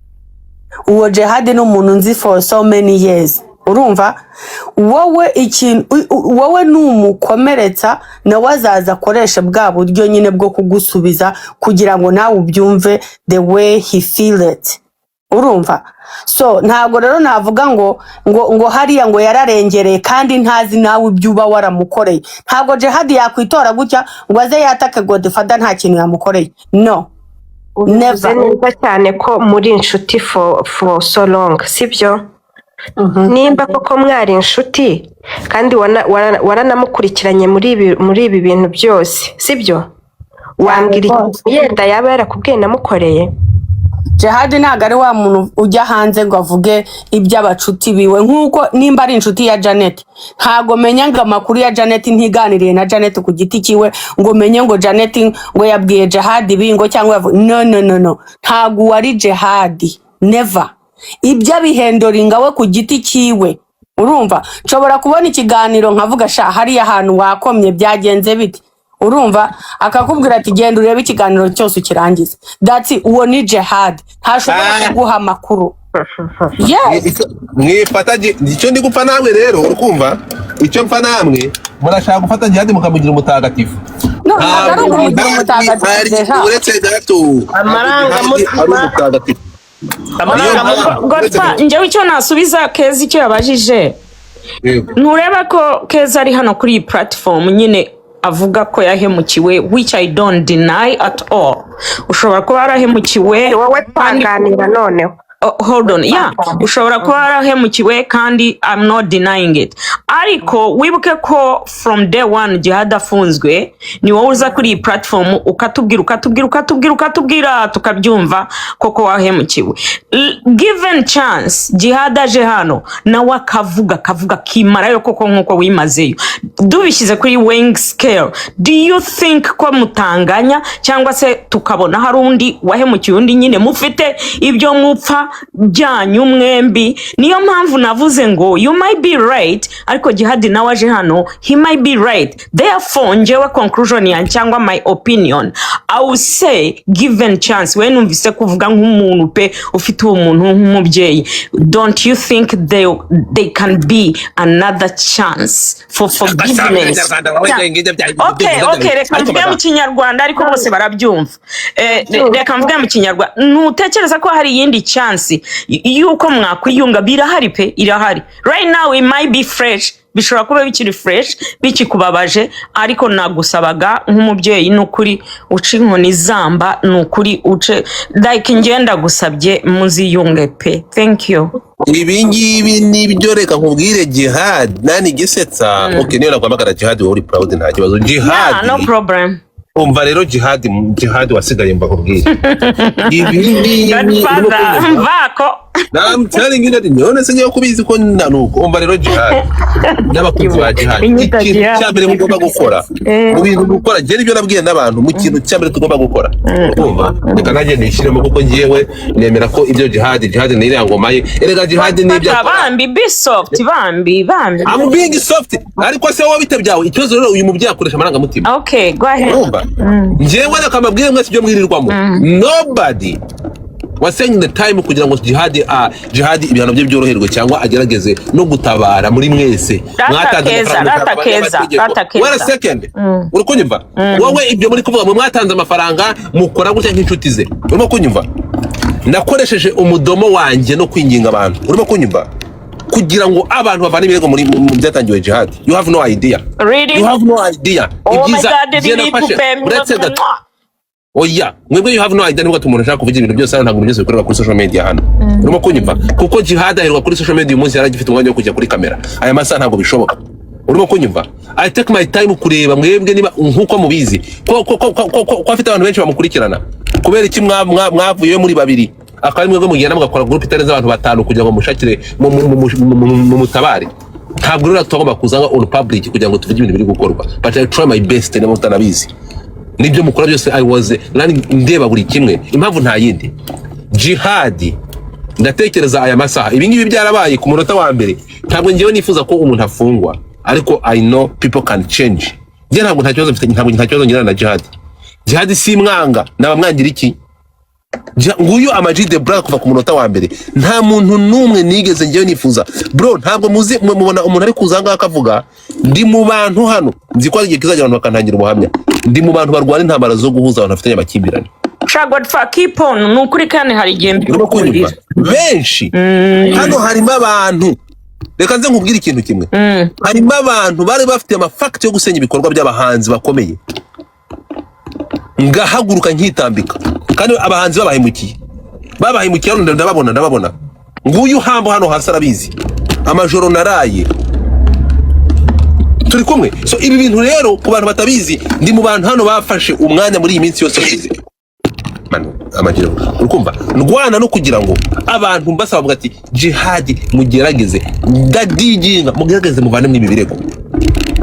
Speaker 2: Uwo Jihadi ni umuntu nzi for so many years. Urumva, wowe ikintu wowe numukomeretsa, nawe azaza akoreshe bwa buryo nyine bwo kugusubiza kugira ngo nawe ubyumve the way he feel it. Urumva? So ntabwo rero navuga ngo hariya ngo yararengereye kandi ntazi nawe ibyo uba waramukoreye. Ntabwo Jihadi yakwitora gutya ngo aze yatake Godfather nta kintu yamukoreye, no.
Speaker 5: Ubivuze
Speaker 2: Never.
Speaker 5: neza cyane ko muri inshuti for so long, sibyo? Nimba koko mwari inshuti kandi waranamukurikiranye muri ibi bintu byose, sibyo? Wambwira
Speaker 2: Rwose.
Speaker 5: ikintu yenda yaba yarakubwiye namukoreye?
Speaker 2: Jihadi ntabwo ari wa muntu ujya hanze ngo avuge iby'abacuti biwe, nk'uko nimba ari inshuti ya Janet, ntabwo menya ngo amakuru ya Janet, ntiganiriye na Janet ku giti kiwe ngo menye ngo Janet ngo yabwiye Jihadi ibi ngo cyangwa no, no, no, no, ntabwo uwo ari Jihadi, never. Ibyo abihendoringa we ku giti kiwe. Urumva, nshobora kubona ikiganiro nkavuga: "Sha, hariya hantu wakomye, byagenze bite?" Urumva, akakubwira ati: "Genda urebe ikiganiro cyose ukirangize." That's it. Uwo ni Jihad, ntashobora kuguha amakuru, yes.
Speaker 3: Mwifata icyo ndi gupfa namwe rero, urukumva icyo mpfa namwe, murashaka gufata Jihadi mukamugira umutagatifu.
Speaker 2: No, ntabwo ari ukumugira
Speaker 3: Jihadi
Speaker 2: umutagatifu. Deja
Speaker 3: uretse gato, ntabwo Jihadi ari
Speaker 6: Amarangamutima.
Speaker 3: umutagatifu.
Speaker 6: Amarangamutima.
Speaker 1: Godfa, njyewe icyo nasubiza Keza, icyo yabajije, ntureba ko Keza ari hano kuri iyi platform nyine avuga ko yahemukiwe, which I don't deny at all. Ushobora kuba warahemukiwe
Speaker 5: Wowe
Speaker 1: kandi
Speaker 5: twaganira noneho.
Speaker 1: Hold on, yeah, ushobora kuba warahemukiwe kandi I'm not denying it, ariko wibuke ko from day one Jihad afunzwe, ni wowe uza kuri iyi platform ukatubwira, ukatubwira, ukatubwira, ukatubwira, tukabyumva koko wahemukiwe. Given chance, Jihad aje hano nawe akavuga, akavuga akimarayo koko nk'uko wimazeyo, dubishyize kuri weighing scale, do you think ko mutanganya, cyangwa se tukabona hari undi wahemukiye undi? Nyine mufite ibyo mupfa byanyu mwembi. Niyo mpamvu navuze ngo you might be right, ariko Jihad nawe aje hano, he might be right. Therefore, njyewe conclusion yanjye cyangwa my opinion, I will say, given chance, we numvise kuvuga nk'umuntu pe ufite ubumuntu nk'umubyeyi, don't you think they can be another chance for forgiveness? Okay, reka mvuge mu Kinyarwanda, ariko bose barabyumva. Reka mvuge mu Kinyarwanda. Ntutekereza ko hari iyindi chance y'uko mwakwiyunga? Birahari pe, irahari. Right now it might be fresh, bishobora kuba bikiri fresh, bikikubabaje, ariko nagusabaga nk'umubyeyi, ni ukuri uce inkoni zamba, ni ukuri uce, like ngenda gusabye muziyunge pe. Thank you.
Speaker 3: Ibi ngibi nibyo. Reka nkubwire, Jihad nani gisetsa. Okay, niyo naguhamagara Jihad, wowe uri proud, nta kibazo.
Speaker 1: Yeah.
Speaker 3: Jihad.
Speaker 1: No problem.
Speaker 3: Umva rero, Jihad, Jihad wasigaye, mba nkubwire ibi ngibi urimo
Speaker 1: Godfather.
Speaker 3: kunyumva?
Speaker 1: Mvako.
Speaker 3: I'm telling you that none se ngiye kubizi ko nanuko. Umva rero, Jihad n'abakunzi ba Jihad,
Speaker 1: Inyita
Speaker 3: ikintu
Speaker 1: Jihad.
Speaker 3: cya mbere mugomba gukora mu bintu gukora, njye nibyo nabwiye n'abantu, mu kintu cya mbere tugomba gukora, urumva, reka nanjye nishyiremo, kuko ngiyewe nemera ko ibyo Jihad ni iriya ngoma ye. Erega Jihad n'ibyo
Speaker 1: Fata
Speaker 3: akora.
Speaker 1: Bambi, be soft, bambi, bambi.
Speaker 3: I'm being soft, ariko se wowe bite byawe? Ikibazo rero, uyu mubyeyi akoresha amarangamutima.
Speaker 1: Okay, go ahead.
Speaker 3: Urumva, njyewe reka mbabwire mwese ibyo mwirirwamo, nobody was saying the time kugira ngo Jihad ibihano bye byoroherwe cyangwa agerageze no gutabara muri mwese.
Speaker 1: Rata
Speaker 3: Mwatanze
Speaker 1: Keza,
Speaker 3: amafaranga
Speaker 1: rata
Speaker 3: mushaka
Speaker 1: Keza,
Speaker 3: abanyamategeko.
Speaker 1: rata Keza.
Speaker 3: Wait a second, uri kunyumva wowe? Ibyo muri kuvuga, mwe mwatanze amafaranga, mukora gutya nk'inshuti ze. Urimo kunyumva? Nakoresheje umudomo wanjye no kwinginga abantu, urimo kunyumva, kugira ngo abantu bavane ibirego muri mu byatangiwe Jihad. You have no idea.
Speaker 1: Really?
Speaker 3: You have no idea.
Speaker 1: Oh my
Speaker 3: Ibyiza
Speaker 1: God.
Speaker 3: njye
Speaker 1: Riri
Speaker 3: nafashe
Speaker 1: pupe.
Speaker 3: uretse gato. Oya, mwebwe you have no idea. Nubwo umuntu ashaka kuvugira ibintu byose hano, ntabwo ibintu byose bikorerwa kuri social media hano, urimo kunyumva? Kuko Jihad aheruka kuri social media uyu munsi yaragifite umwanya wo kujya kuri kamera, aya masaha ntabwo bishoboka, urimo kunyumva? I take my time kureba mwebwe niba nkuko mubizi ko afite abantu benshi bamukurikirana. Kubera iki mwavuyeyo muri babiri, akaba ari mwebwe mugenda mugakora group itarenze abantu batanu kugira ngo mushakire mu mutabare? Ntabwo rero tugomba kuza on public kugira ngo tuvuge ibintu biri gukorwa, but I try my best. Niba mutanabizi nibyo mukora byose, I was nani ndeba buri kimwe. Impamvu nta yindi, Jihad ndatekereza aya masaha ibi ngibi byarabaye ku munota wa mbere. Ntabwo ngewe nifuza ko umuntu afungwa, ariko I know people can change. Njye ntabwo nta kibazo mfite, ntabwo nta kibazo ngirana na Jihad. Jihad si mwanga, nabamwangira iki? Nguyu Ama G The Black, kuva ku munota wa mbere nta muntu n'umwe nigeze ngewe nifuza. Bro, ntabwo muzi mwe mubona umuntu ari kuza ngaha akavuga. Ndi mu bantu hano, nzi ko hari igihe kizagera abantu bakantangira ubuhamya. Ndi mu bantu barwana intambara zo guhuza abantu bafitanye amakimbirane.
Speaker 1: Sha Godfa, keep on, ni ukuri, kandi hari igihe
Speaker 3: Urimo kunyumva?
Speaker 1: mbikundira.
Speaker 3: Benshi hano harimo abantu, reka nze nkubwire ikintu kimwe, harimo abantu bari bafite amafacts yo gusenya ibikorwa by'abahanzi bakomeye, ngahaguruka nkitambika, kandi abahanzi babahemukiye hano ndababona, ndababona. Nguyu Hambo hano hasi arabizi, amajoro naraye turi kumwe. So ibi bintu rero, ku bantu batabizi, ndi mu bantu hano bafashe umwanya muri iyi minsi yose ishize. Manu, amagiro, urikumva, ndwana no kugira ngo abantu mbasaba, bavuga ati: "Jihadi, mugerageze," ndadiginga, "Mugerageze muvane ibi birego."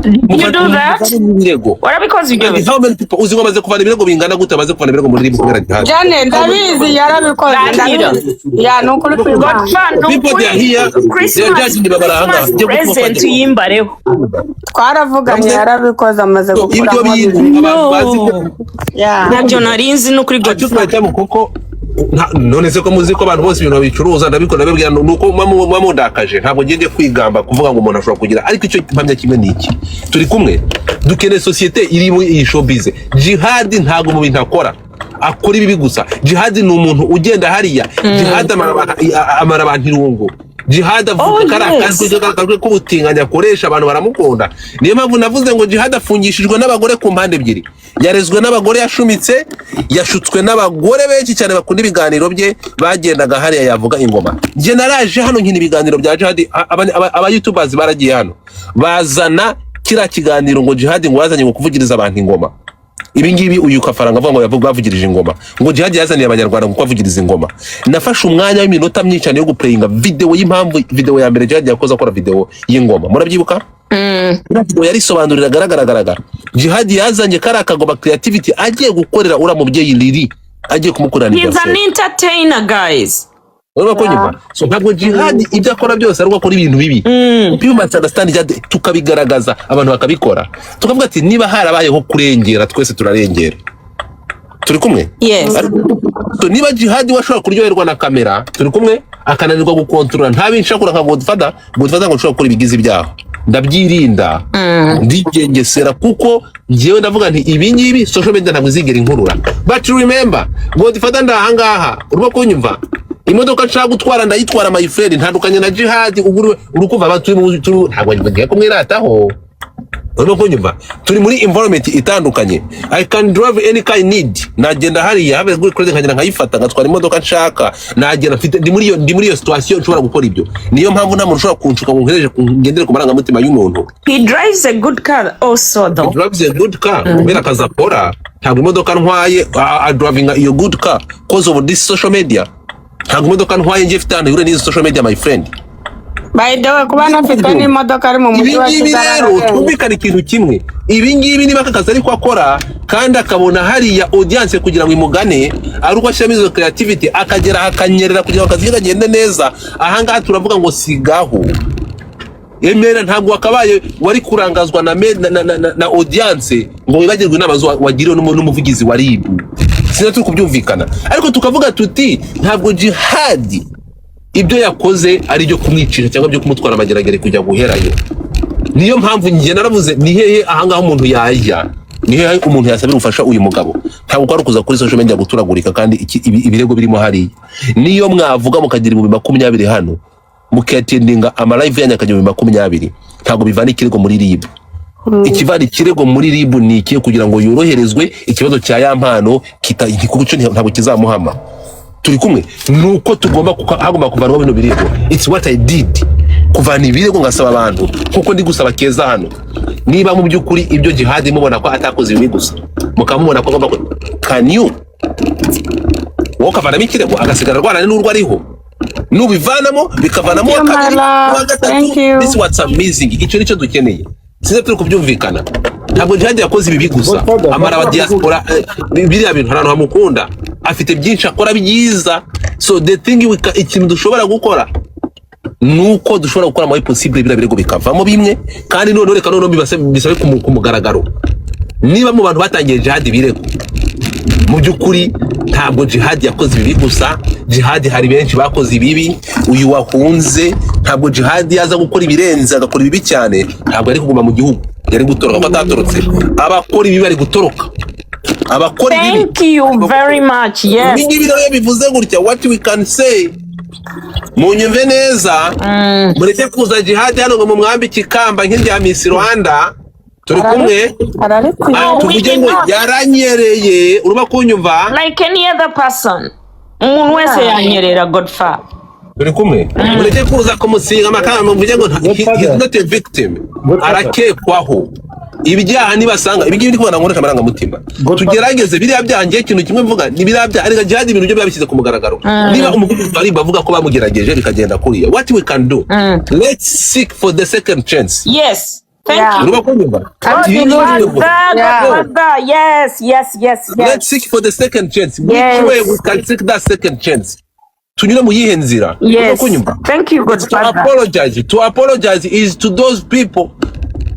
Speaker 1: You do that?
Speaker 3: Muvane ibirego.
Speaker 1: Warabikoze ibyo
Speaker 3: And
Speaker 1: bintu?
Speaker 3: how many people uzi ngo bamaze kuvana ibirego bingana gute? Bamaze kuvana ibirego muri RIB kubera Jihad.
Speaker 2: Jane, ndabizi, yarabikoze.
Speaker 1: Ndahiro.
Speaker 2: Ndabizi ya, ni ukuri kw'Imana.
Speaker 1: Godfa, ni
Speaker 3: People, they are here,
Speaker 1: ukuri
Speaker 3: they are
Speaker 1: Christmas
Speaker 3: judging babara ahangaha.
Speaker 1: Christmas
Speaker 3: Njye gutuma
Speaker 1: present
Speaker 3: kwajya.
Speaker 1: uyimbareho.
Speaker 2: Twaravuganye, yarabikoze, amaze
Speaker 3: Ibyo
Speaker 2: gukuramo
Speaker 3: bintu
Speaker 2: bibiri.
Speaker 3: abantu bazi ko
Speaker 2: Ya.
Speaker 1: Ntabyo narinzi, ni ukuri.
Speaker 3: I took
Speaker 1: Godfa.
Speaker 3: my time, kuko none se ko muzi ko abantu bose ibintu babicuruza, ndabikora, ndabibwira, nuko muba mundakaje. Ntabwo ngende kwigamba kuvuga ngo umuntu ashobora kugira, ariko icyo mpamya kimwe ni iki: turi kumwe, dukeneye sosiyete irimo iyi showbiz. Jihad ntabwo mu bintu akora akora ibibi gusa. Jihad ni umuntu ugenda hariya, Jihad amara abantu irungu. Jihad avuga
Speaker 1: Oh,
Speaker 3: ko ari
Speaker 1: yes.
Speaker 3: akajwi k'ubutinganyi akoresha, abantu baramukunda. Niyo mpamvu navuze ngo Jihad afungishijwe n'abagore ku mpande ebyiri: yarezwe n'abagore, yashumitse, yashutswe n'abagore benshi cyane bakunda ibiganiro bye, bagendaga hariya yavuga ingoma. Njye naraje hano nkina ibiganiro bya Jihad, aba youtubers baragiye hano bazana kiriya kiganiro ngo Jihad ngo yazanye ngo kuvugiriza abantu ingoma. Ibi ngibi uyu Kafaranga avuga ngo bavugirije ingoma, ngo Jihad yazaniye Abanyarwanda ngo kubavugiriza ingoma. Nafashe umwanya w'iminota myinshi cyane yo guplayinga video y'impamvu video ya mbere Jihad yakoze akora video y'ingoma, murabyibuka? Iriya video yarisobanurira agaragara. Jihad yazanye kariya kagoma, creativity, agiye gukorera uriya mubyeyi Lili, agiye kumukorera
Speaker 1: He's an
Speaker 3: anniversaire.
Speaker 1: entertainer, guys.
Speaker 3: Urabona ko nyuma, so ntabwo Jihad ibyo akora byose ari uko akora ibintu bibi. People must understand Jihad, tukabigaragaza, abantu bakabikora, tukavuga ati niba harabayeho kurengera, twese turarengera. Turi kumwe?
Speaker 1: Yes.
Speaker 3: So, niba Jihad we ashobora kuryoherwa na kamera, turi kumwe, akananirwa gukontorora, ntabinshakura nka Godfather. Godfather ngo nshobora gukora ibigize ibyaha, ndabyirinda, ndigengesera, kuko njyewe ndavuga nti ibi ngibi social media ntabwo izigera inkurura. But remember, Godfather, ndahangaha, urimo kunyumva? Imodoka nshaka gutwara ndayitwara, my friend. Ntandukanye na Jihad. Ubu uri kumva abantu turi ntabwo ngiye kumwirataho, urimo kunyumva? Turi muri environment itandukanye. I can drive any car I need. Nagenda hariya habe kuri credit, nkagenda nkayifata, ngatwara imodoka nshaka. Nagenda mfite, ndi muri iyo situation nshobora gukora ibyo. Niyo mpamvu nta muntu ushobora kunshuka ngo nkoreshe ngendere ku marangamutima y'umuntu.
Speaker 1: He drives a good car also,
Speaker 3: He
Speaker 1: though.
Speaker 3: drives a good car kubera akazi akora. Ntabwo imodoka ntwaye driving iyo good car cause of this social media. Ntabwo imodoka ntwaye ngiye ifite ahantu ihuriye n'izi social media, my friend.
Speaker 2: By the way, kuba anafite n'imodoka ari mu
Speaker 3: Ibi
Speaker 2: mujyi wa
Speaker 3: ngibi
Speaker 2: Kigali
Speaker 3: rero,
Speaker 2: arahenze.
Speaker 3: twumvikane ikintu kimwe: ibi ngibi niba aka kazi ariko akora, kandi akabona hariya audience kugira ngo imugane ari uko ashyiramo izo creativity, akagera akanyerera kugira ngo akazi ke kagende neza, ahangaha turavuga ngo sigaho, emera. Ntabwo wakabaye wari kurangazwa na audience ngo wibagirwe inama wagiriwe n'umuvugizi wa RIB. Sinzi turi kubyumvikana, ariko tukavuga tuti ntabwo Jihadi ibyo yakoze ari ibyo kumwicisha cyangwa byo kumutwara amageragere kujya guherayo. Niyo mpamvu njye naravuze: ni hehe ahangaha umuntu yajya, ni hehe umuntu yasabira ubufasha uyu mugabo? Ntabwo kwari ukuza kuri social media guturagurika, kandi ibirego birimo hariya. Niyo mwavuga mukagira 20,000 hano, mukattendinga amalive yanyu akagira 20,000, ntabwo bivana ikirego muri RIB. Ikivana ikirego muri RIB ni ikihe? Kugira ngo yoroherezwe ikibazo cya ya mpano kuko ntabwo kizamuhama. Turi kumwe? Nuko tugomba hagomba kuvanwaho bino birego. It's what I did, kuvana ibirego, ngasaba abantu nkuko ndi gusaba Keza hano. Niba mu by'ukuri ibyo Jihad mubona ko atakoze ibi gusa, mukamubona ko agomba can you wowe ukavanamo ikirego, agasigara arwana n'urwo ariho, nubivanamo bikavanamo
Speaker 2: Thank you,
Speaker 3: uwa kabiri,
Speaker 2: my love.
Speaker 3: uwa gatatu.
Speaker 2: Thank you.
Speaker 3: This what's amazing, icyo nicyo dukeneye. Sinzi turi kubyumvikana. Ntabwo Jihad yakoze ibi gusa.
Speaker 7: Godfather,
Speaker 3: amara aba diaspora, biriya bintu hari ahantu hamukunda, afite byinshi akora byiza. So the thing ikintu dushobora gukora nuko dushobora gukora muri possible biriya birego bikavamo bimwe, kandi noneho reka noneho bisabe ku mugaragaro. Niba mu bantu batangiye Jihad ibirego, mu by'ukuri ntabwo Jihad yakoze ibibi gusa. Jihad hari benshi bakoze ibibi. Uyu wahunze, ntabwo Jihad yaza gukora ibirenze, agakora ibibi cyane, ntabwo yari kuguma mu gihugu, yari gutoroka. Ko atatorotse? Abakora ibibi bari gutoroka, abakora ibibi.
Speaker 1: Thank you very much. Yes.
Speaker 3: Ibi ngibi rero iyo bivuze gutya, what we can say, munyumve neza, mureke kuza Jihad hano ngo mumwambike ikamba nk'irya Miss Rwanda. Turi kumwe?
Speaker 4: Ararekuye.
Speaker 3: Ah, tuvuge ngo yaranyereye, urimo kunyumva?
Speaker 1: Like any other person, umuntu wese yanyerera, Godfather.
Speaker 3: Turi kumwe? Mureke kuza kumusiga amakamba, muvuge ngo he's not a victim.
Speaker 7: Godfather.
Speaker 3: Arakekwaho ibyaha. Nibasanga ibi ngibi ndi kubona nkoresha amarangamutima,
Speaker 7: Godfather.
Speaker 3: tugerageze biriya byaha. Ngiye ikintu kimwe mvuga ni biriya byaha, ariko Jihad ibintu byo babishyize ku mugaragaro. Niba umuvugizi wa RIB avuga ko bamugerageje bikagenda kuriya, what we can do, let's seek for the second chance.
Speaker 1: Yes, thank you.
Speaker 3: Urimo kunyumva? Ibi ngibi
Speaker 1: Godfather. Godfather, yes.
Speaker 3: Let's seek for the second chance. Which way we can seek that second chance? Tunyure mu yihe nzira? Urimo kunyumva?
Speaker 1: Thank you,
Speaker 3: To
Speaker 1: Godfather.
Speaker 3: apologize, to apologize is to those people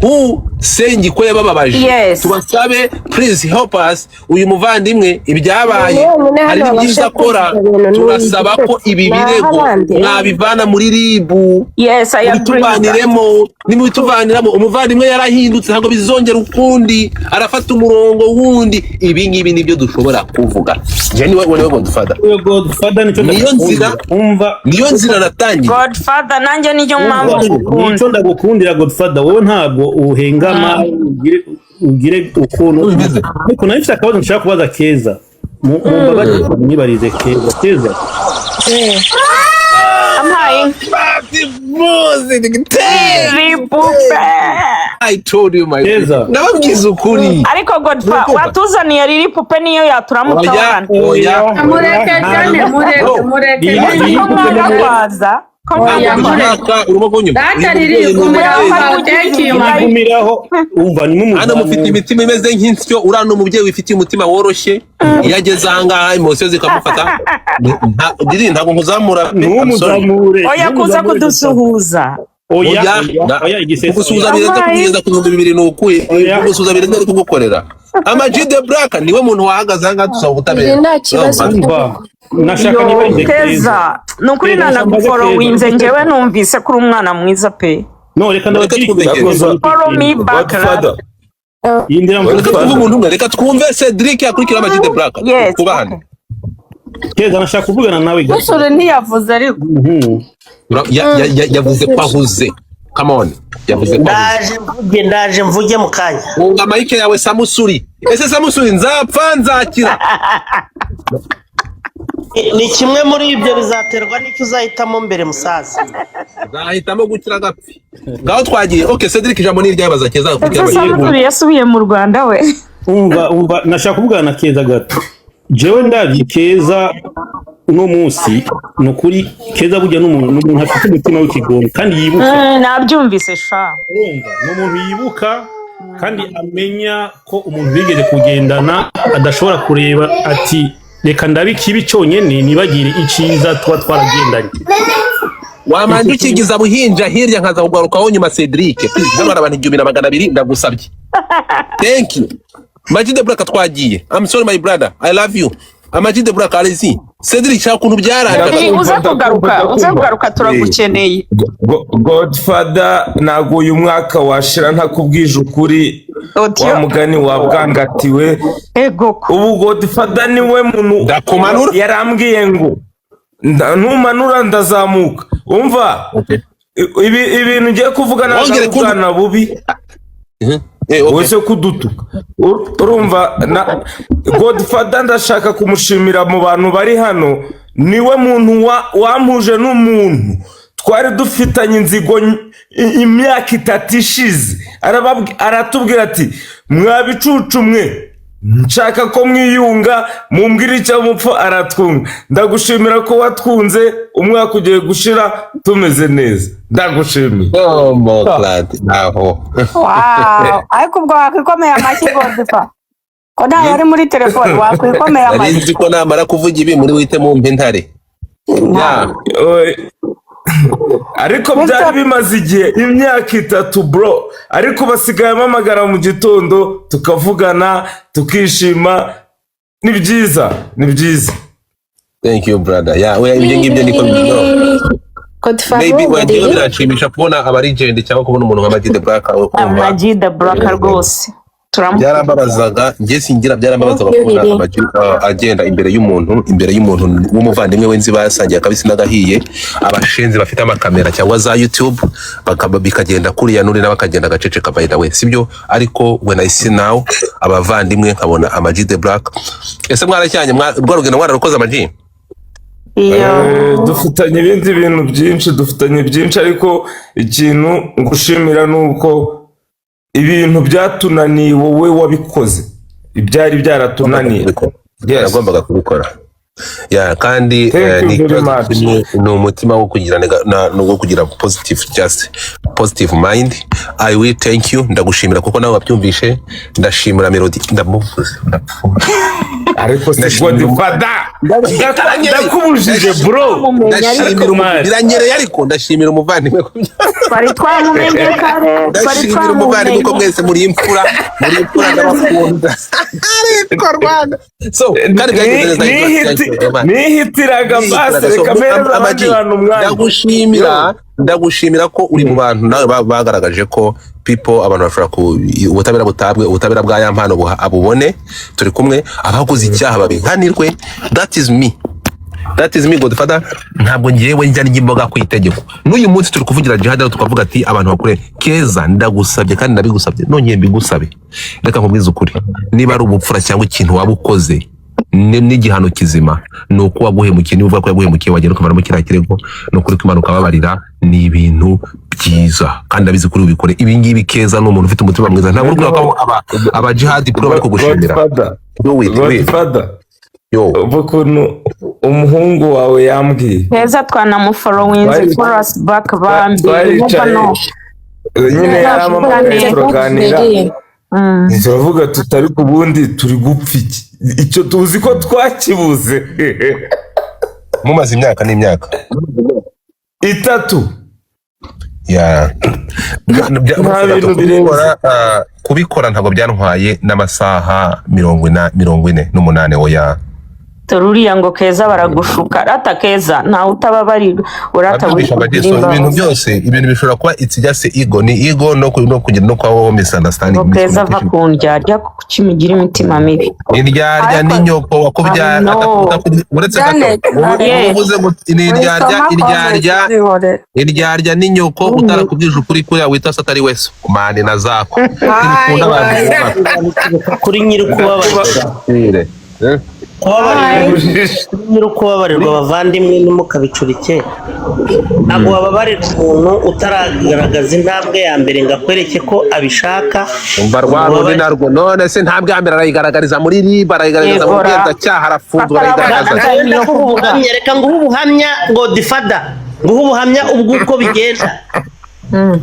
Speaker 3: who Sengi ko yabababaje. Tubasabe, please help us. Uyu muvandimwe ibyabaye,
Speaker 5: Umuntu wenyine
Speaker 3: hari
Speaker 5: hano
Speaker 3: n'ibyiza
Speaker 5: wabasha
Speaker 3: akora.
Speaker 5: kumva ibyo bintu ni
Speaker 3: Turasaba ko
Speaker 5: Igitotsi.
Speaker 3: ibi
Speaker 5: Naho
Speaker 3: birego
Speaker 5: abandi
Speaker 3: mwabivana muri RIB.
Speaker 1: Yes, I agree with that.
Speaker 3: Mubituvaniremo. Nimubituvaniramo, umuvandimwe yarahindutse, ntabwo bizongera ukundi, arafata umurongo wundi. Ibi ngibi nibyo dushobora kuvuga. Njye niwe Godfather.
Speaker 7: Uyo Godfather, nicyo
Speaker 3: Niyo nzira.
Speaker 7: ndagukundira. Umva.
Speaker 3: Niyo nzira natangiye.
Speaker 1: Godfather, nanjye niyo mpamvu ngukunda.
Speaker 7: Nicyo ndagukundira, Godfather, wowe ntabwo uhengama, ugire ukuntu.
Speaker 3: Bimeze.
Speaker 7: Ariko nawe mfite akabazo nshaka kubaza Keza. Mumbabarire mwibarize Keza. Keza.
Speaker 1: Ampaye ripupe.
Speaker 3: I told you, my
Speaker 7: Keza.
Speaker 3: Nababwiza ukuri.
Speaker 1: Ariko Godfa,
Speaker 3: Urakumva?
Speaker 1: watuzaniye riri pupe niyo yaturamutsa
Speaker 3: Oya.
Speaker 1: hano.
Speaker 3: Oya.
Speaker 2: Mureke jane, mureke.
Speaker 3: No.
Speaker 2: Mureke.
Speaker 7: Iyi-
Speaker 1: Ko mwanga kwaza ko
Speaker 2: Oya,
Speaker 1: mwanga.
Speaker 2: mureke.
Speaker 3: Ushaka urimo kunyumva?
Speaker 2: Data
Speaker 3: Uyu
Speaker 2: riri
Speaker 3: mubyeyi ni
Speaker 2: gumira aho
Speaker 3: umubyeyi.
Speaker 2: ngaho. Thank you, my
Speaker 7: Igumiraho, umva.
Speaker 3: Hano mufite
Speaker 7: Nimumuzamure.
Speaker 3: imitima imeze nk'insyo. Uriya ni umubyeyi wifitiye umutima woroshye. Iyo ageze ahangaha, emotion zikamufata. Diri, ntabwo nkuzamura pe. I'm sorry.
Speaker 7: Ntumuzamure.
Speaker 1: Oya, kuza
Speaker 7: Ntumuzamure.
Speaker 1: kudusuhuza.
Speaker 7: Oya.
Speaker 3: Oya.
Speaker 7: Oya, oya, igisesa.
Speaker 3: Kugusuhuza
Speaker 7: Oya.
Speaker 3: birenze kugeza ku 2000 ni ukuye.
Speaker 7: Oya.
Speaker 3: Kugusuhuza birenze ari kugukorera. Ama G The Black niwe muntu wahagaze ahangaha dusaba ubutabera.
Speaker 5: Ibi nta kibazo.
Speaker 7: Umva, nashaka
Speaker 1: Yo,
Speaker 7: nibarize Keza.
Speaker 1: Keza, ni ukuri.
Speaker 7: Keza,
Speaker 1: Nanaguforowinze.
Speaker 7: Keza.
Speaker 1: Njyewe numvise ko uri umwana mwiza pe.
Speaker 7: No, reka
Speaker 3: Reka
Speaker 7: ndababwire.
Speaker 3: twumve Keza.
Speaker 1: Follow me back.
Speaker 8: Godfather.
Speaker 7: Iyi ndirimbo.
Speaker 3: Reka twumve umuntu umwe, reka twumve Cedric akurikira Ama G The Black.
Speaker 1: Yes.
Speaker 3: Twubahane.
Speaker 7: Keza, nashaka kuvugana nawe gato.
Speaker 2: Musore ntiyavuze ariko.
Speaker 3: Yavuze ko ahuze. Come on, yavuze ko ahuze.
Speaker 6: Ndaje mvuge, ndaje mvuge mu kanya.
Speaker 3: Funga mic yawe, Samusuri. Ese Samusuri, nzapfa nzakira?
Speaker 6: Ni kimwe muri ibyo, bizaterwa n'icyo uzahitamo mbere, musaza.
Speaker 3: Nzahitamo gukira agapfi. Ngaho twagiye. Okay, Cedric, ijambo ni iryabaza Keza
Speaker 1: Ese
Speaker 3: akurikira Ama G The Black.
Speaker 1: Samusuri yasubiye mu Rwanda we?
Speaker 7: Umva, umva, nashaka kuvugana na Keza gato. Jewe ndabye Keza uno munsi, ni ukuri Keza burya ni umuntu afite umutima w'ikigongo kandi yibuka.
Speaker 1: Nabyumvise sha.
Speaker 7: Urumva, ni umuntu yibuka kandi amenya ko umuntu bigeze kugendana adashobora kureba ati reka ndabe ikibi cyonyine nibagire icyiza tuba twaragendanye.
Speaker 3: Wamanje ukigiza buhinja hirya, nkaza kugarukaho nyuma. Cedric, please. Hano hari abantu 1200, ndagusabye. Thank you. Ama G The Black, twagiye. I'm sorry, my brother, I love you. Ama G The Black, allez-y. Cedric, shaka ukuntu byaranje.
Speaker 1: Cedric, uze
Speaker 8: Ndakumva,
Speaker 1: kugaruka, uze
Speaker 8: ndakumva.
Speaker 1: kugaruka, turagukeneye.
Speaker 8: Godfather, ntabwo uyu mwaka washira ntakubwije ukuri.
Speaker 1: Otyo.
Speaker 8: Wa mugani wabwangatiwe.
Speaker 1: Ego ko.
Speaker 8: Ubu Godfather niwe muntu
Speaker 3: Ndakumanura.
Speaker 8: yarambwiye ngo ntumanura ndazamuka. Umva, ibi ibintu ngiye kuvuga ntabwo
Speaker 3: Wongere
Speaker 8: ari ubwana bubi.
Speaker 3: Okay.
Speaker 8: Wese kudutuka. Urumva na Godfather, ndashaka kumushimira mu bantu bari hano, niwe muntu wampuje n'umuntu twari dufitanye inzigo imyaka 3 ishize. Aratubwira ati mwabicucu mwe, nshaka ko mwiyunga, mumbwire icyo mupfa. Aratwunga. Ndagushimira ko watwunze, umwaka ugiye gushira tumeze neza, ndagushimiye.
Speaker 3: Oh, my God. Aho.
Speaker 2: Wow, ariko ubwo wakwikomeye amashyi, Godfa, ko ntawe uri muri telefone, wakwikomeye
Speaker 3: Nari
Speaker 2: amashyi.
Speaker 3: nzi ko namara kuvuga ibi muri wite mumpe intare. Yeah.
Speaker 8: Oye. Ariko byari bimaze igihe, imyaka 3, bro, ariko basigaye bamagara mu gitondo tukavugana tukishima. Ni byiza, ni byiza.
Speaker 3: Thank you, brother. Yeah, oya, ibyo ngibyo niko no.
Speaker 5: Godfather.
Speaker 3: Maybe wagiye
Speaker 5: Riri.
Speaker 3: biranshimisha kubona aba legend cyangwa kubona umuntu nka Ama G The Black aho kumva.
Speaker 1: Ama G The Black rwose turamukunda.
Speaker 3: Byarambabazaga, njye singira, byarambabazaga kubona
Speaker 5: Riri.
Speaker 3: Ama G agenda imbere y'umuntu w'umuvandimwe we nzi basangiye akabisi n'agahiye, abashenzi bafite amakamera cyangwa za YouTube bakaba bikagenda kuriya, n'uri nawe akagenda agaceceka. By the way, sibyo? Ariko when I see now abavandimwe, nkabona Ama G The Black. Ese mwaracyanye rwa rugendo mwararukoze, Ama G?
Speaker 2: Iyo.
Speaker 8: Dufitanye ibindi bintu byinshi, dufitanye byinshi, ariko ikintu ngushimira ni uko ibintu byatunaniye wowe wabikoze, ibyari byaratunaniye. Yes.
Speaker 3: Nagombaga kubikora ya kandi.
Speaker 8: Thank you
Speaker 3: Ni
Speaker 8: very
Speaker 3: ikibazo
Speaker 8: much.
Speaker 3: kimwe, ni umutima wo kugira wo kugira positive, just positive mind. I will thank you, ndagushimira kuko nawe wabyumvishe. Ndashimira Melody, ndamuvuze, ndapfuye.
Speaker 8: Ariko se
Speaker 3: Ndashimira
Speaker 8: Godfather, ndakubujije, bro.
Speaker 3: Ndashimira
Speaker 8: Ariko man.
Speaker 3: Biranyereye, ariko ndashimira umuvandimwe.
Speaker 1: Twari twamumenye kare, twari
Speaker 3: Ndashimira umuvandimwe ko
Speaker 1: twamumenye.
Speaker 3: Mwese muri imfura, muri imfura, ndabakunda. Ariko Rwanda, so kandi byagenze neza.
Speaker 8: Nihitiraga basi, reka mpereze abandi bantu umwanya.
Speaker 3: Ndagushimira, ndagushimira ko uri mu bantu nawe bagaragaje ko people, abantu bashobora ku ubutabera butabwe, ubutabera bwa ya mpano abubone. Turi kumwe, abakoze icyaha babihanirwe. That is me, that is me, Godfather. Ntabwo ngewe njya n'imboga ku itegeko. N'uyu munsi turi kuvugira Jihad, ariko tukavuga ati abantu bakure. Keza, ndagusabye kandi ndabigusabye, nongeye mbigusabe. Reka nkubwize ukuri, niba ari ubupfura cyangwa ikintu waba ukoze n'igihano kizima, ni uko waguhemukiye, niba uvuga ko yaguhemukiye, wagenda ukavanamo kiriya kirego, ni ukuri ko Imana ukababarira. Ni ibintu byiza kandi ndabizi kuri ubikore ibi ngibi. Keza ni umuntu ufite umutima mwiza. Ntabwo uri kureba ko aba Jihad Pro bari kugushimira.
Speaker 8: Godfather.
Speaker 3: Do it, wait.
Speaker 8: Godfather.
Speaker 3: Yo.
Speaker 8: Ubu ukuntu umuhungu wawe yambwiye.
Speaker 1: Keza twanamufollowinze. Follow us back bambi.
Speaker 8: Twaricaye
Speaker 1: no.
Speaker 8: nyine, yarampamagaye turaganira, turavuga tutari ku bundi turi gupfa iki, icyo tuzi ko twakibuze.
Speaker 3: Mumaze imyaka n'imyaka.
Speaker 8: 3.
Speaker 3: Ya.
Speaker 8: Nta bintu birenze.
Speaker 3: Kubikora ntabwo byantwaye n'amasaha 48, oya.
Speaker 1: Dore uriya ngo Keza baragushuka, rata Keza ntawe utababarira, urata.
Speaker 3: Abyumvisha Abajesu, ibintu byose, ibintu bishobora kuba, it's just ego, ni ego no kugira no kubaho misunderstanding.
Speaker 1: Ngo Keza ava ku ndyarya, kuki mugira imitima mibi?
Speaker 3: Indyarya
Speaker 1: Ariko-
Speaker 3: ni nyoko wakubyara.
Speaker 1: I know.
Speaker 3: Uretse gato.
Speaker 2: Janet,
Speaker 3: Ubu uvuze ngo ni indyarya.
Speaker 2: Wisoma.
Speaker 3: Indyarya.
Speaker 2: Comment zihorere.
Speaker 3: Indyarya ni nyoko utarakubwije ukuri kuriya wita se atari wese mani na zako. Ntibikunda abantu bubaka.
Speaker 6: Kuri nyiri kubabarirwa, kubabarirwa, kuri nyiri ukubabarirwa. Abavandimwe, ntimukabicurike. Ntabwo wababarira umuntu utaragaragaza intambwe ya mbere ngo akwereke ko abishaka.
Speaker 3: Umva, rwa rundi narwo, none se nta bwa mbere arayigaragariza muri RIB, arayigaragariza mu
Speaker 1: Yegora.
Speaker 3: bugenzacyaha, arafunzwe, arayigaragaza.
Speaker 6: Nawe ndaguha ubuhamya, reka nguhe ubuhamya, Godfather, nguhe ubuhamya ubw'uko bigenda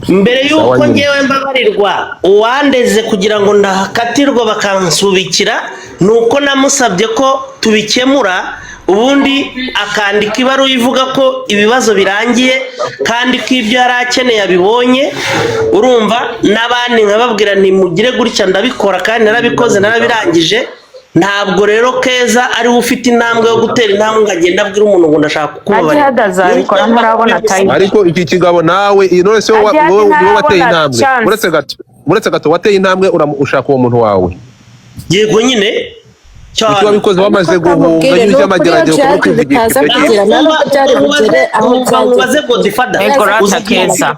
Speaker 6: mbere y'uko
Speaker 3: Sawa nyine.
Speaker 6: ngewe mbabarirwa. Uwandeze kugira ngo ndahakatirwa bakansubikira, ni uko namusabye ko tubikemura, ubundi akandika ibaruwa ivuga ko ibibazo birangiye kandi ko ibyo yari akeneye abibonye. Urumva, n'abandi nkababwira ntimugire gutya, ndabikora kandi narabikoze, narabirangije. Ntabwo rero Keza ariwe ufite intambwe yo gutera intambwe ngo agende abwira umuntu ngo ndashaka kukubabarira.
Speaker 1: Jihad azabikora, ntarabona time.
Speaker 3: Ariko iki kigabo nawe, iyi none se wowe
Speaker 1: Jihad
Speaker 3: wowe wowe wateye
Speaker 1: ntarabona
Speaker 3: intambwe?
Speaker 1: chance.
Speaker 3: Uretse gato, uretse gato, wateye intambwe ushaka uwo muntu wawe?
Speaker 6: Yego nyine.
Speaker 3: Icyo
Speaker 6: Cyane.
Speaker 3: wabikoze wamaze
Speaker 5: Ariko
Speaker 3: guhunga
Speaker 5: kamubwire,
Speaker 3: nyine
Speaker 5: ni ukuri iyo
Speaker 3: iby'amageragere ukaba
Speaker 5: Jihad
Speaker 3: kwivugisha
Speaker 5: bitaza
Speaker 3: ibyo
Speaker 5: kugira
Speaker 3: gihe.
Speaker 5: ntabwo byari bugere aho
Speaker 6: Umva nkubaze,
Speaker 5: byageze.
Speaker 6: Godfather.
Speaker 1: Ego rata
Speaker 6: Uzi
Speaker 1: Keza.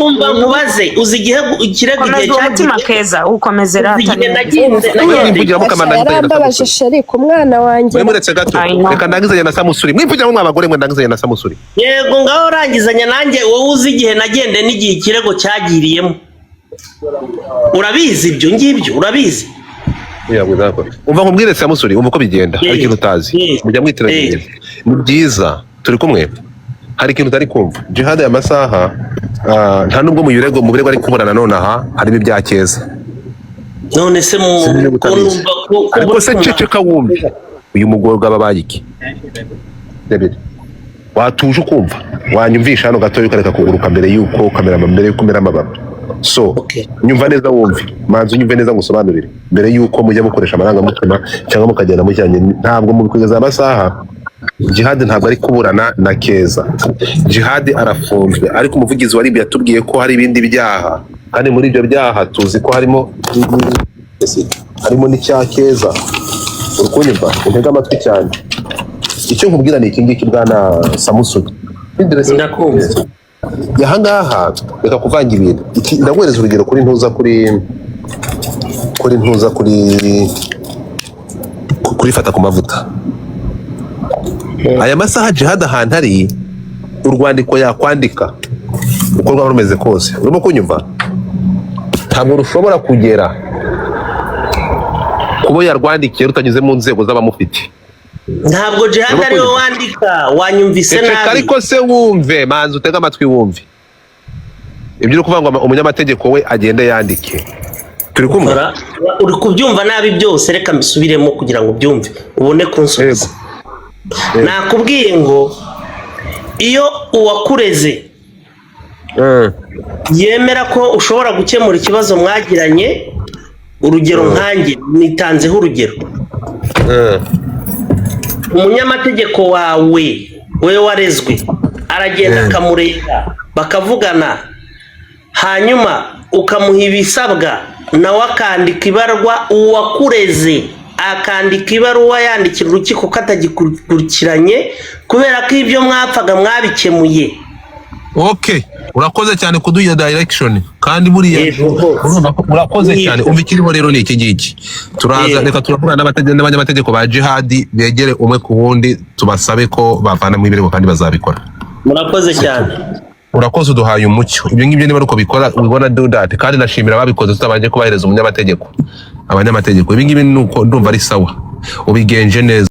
Speaker 6: Umva nkubaze, uzi igihe ikirego igihe
Speaker 1: Komeza uwo mutima.
Speaker 6: cyagiye?
Speaker 1: Keza, ukomeze
Speaker 6: Uzi
Speaker 1: rata.
Speaker 6: igihe nagenze
Speaker 3: Mwe
Speaker 6: nagendeye?
Speaker 3: mwivugiramo kamanda.
Speaker 5: Yarambabaje chéri ku mwana wanjye.
Speaker 3: Mwe muretse gato.
Speaker 1: I know.
Speaker 3: Reka ndangizanye na Samusuri. Mwivugiramo mwa bagore mwe, ndangizanye na Samusuri.
Speaker 6: Yego, ngaho rangizanya nanjye. Wowe uzi igihe nagende n'igihe ikirego cyagiriyemo? Urabizi ibyo ngibyo, urabizi.
Speaker 3: Umva nkubwire, Samusuri, umva uko bigenda. Hari ikintu utazi. Mujya mwitiranya ibintu. Ni byiza turi kumwe, hari ikintu utari kumva. Jihad aya masaha, nta nubwo mu birego, mu birego ari kuburana nonaha harimo ibya Keza.
Speaker 6: None se mu
Speaker 3: Sinzi niba
Speaker 6: ko
Speaker 3: utabizi.
Speaker 6: numva ko
Speaker 3: Ariko se ceceka wumve, uyu mugorwa ababaye iki? Debiri watuje ukumva, wanyumvisha hano gatoya, ukareka kuguruka mbere y'uko kamera, mbere y'uko umera amababa. So
Speaker 6: Okay.
Speaker 3: nyumva neza wumve, manzi unyumve neza ngusobanurire mbere y'uko mujya mukoresha amarangamutima cyangwa mukagenda mujyanye. Ntabwo mu kugeza amasaha Jihad ntabwo ari kuburana na Keza. Jihad arafunzwe, ariko umuvugizi wa RIB yatubwiye ko hari ibindi byaha, kandi muri ibyo byaha tuzi ko harimo n'icya Keza. Uri kunyumva? Untege amatwi cyane. Icyo nkubwira ni iki ngiki, bwana Samusuri.
Speaker 6: Ndakumva.
Speaker 3: Aha ngaha reka kuvanga ibintu. Ndaguhereza urugero kuri ntuza, kuri ntuza, kuri fata ku mavuta. Aya masaha Jihad ahantu ari, urwandiko yakwandika uko rwaba rumeze kose, urimo kunyumva, ntabwo rushobora kugera kubo yarwandikiye rutanyuze mu nzego z'abamufite.
Speaker 6: Ntabwo Jihad
Speaker 3: Urimo
Speaker 6: ariwe
Speaker 3: kunyumva?
Speaker 6: wandika, wanyumvise
Speaker 3: Ceceka.
Speaker 6: nabi.
Speaker 3: Ariko se wumve, manzi utege amatwi wumve ibyo uri kuvuga ngo umunyamategeko we agende yandike. Turi kumwe?
Speaker 6: Uri kubyumva nabi byose, reka mbisubiremo kugira ngo ubyumve ubone kunsubiza.
Speaker 3: Yego.
Speaker 6: Nakubwiye ngo iyo uwakureze Yemera ko ushobora gukemura ikibazo mwagiranye. Urugero, nkanjye nitanzeho urugero, umunyamategeko wawe we warezwe aragenda akamureba, bakavugana, hanyuma ukamuha ibisabwa, nawe akandika ibarwa, uwakureze akandika ibaruwa yandikira urukiko ko atagikurikiranye kubera ko ibyo mwapfaga mwabikemuye.
Speaker 3: Okay, urakoze cyane kuduha direction. Kandi buriya
Speaker 6: Yego rwose.
Speaker 3: urumva ko urakoze
Speaker 6: Yego.
Speaker 3: cyane. Umva, ikiriho rero ni iki ngiki: turaza, reka turavugana n'abanyamategeko ba Jihadi, begere umwe ku wundi, tubasabe ko bavanamo ibirego, kandi bazabikora.
Speaker 6: Murakoze cyane.
Speaker 3: Urakoze, uduhaye umucyo. Ibyo ngibyo niba ari uko bikora, we gonna do that. Kandi nashimira ababikoze tutabanje kubahereza umunyamategeko, abanyamategeko. Ibi ngibi ni uko ndumva ari sawa, ubigenje neza.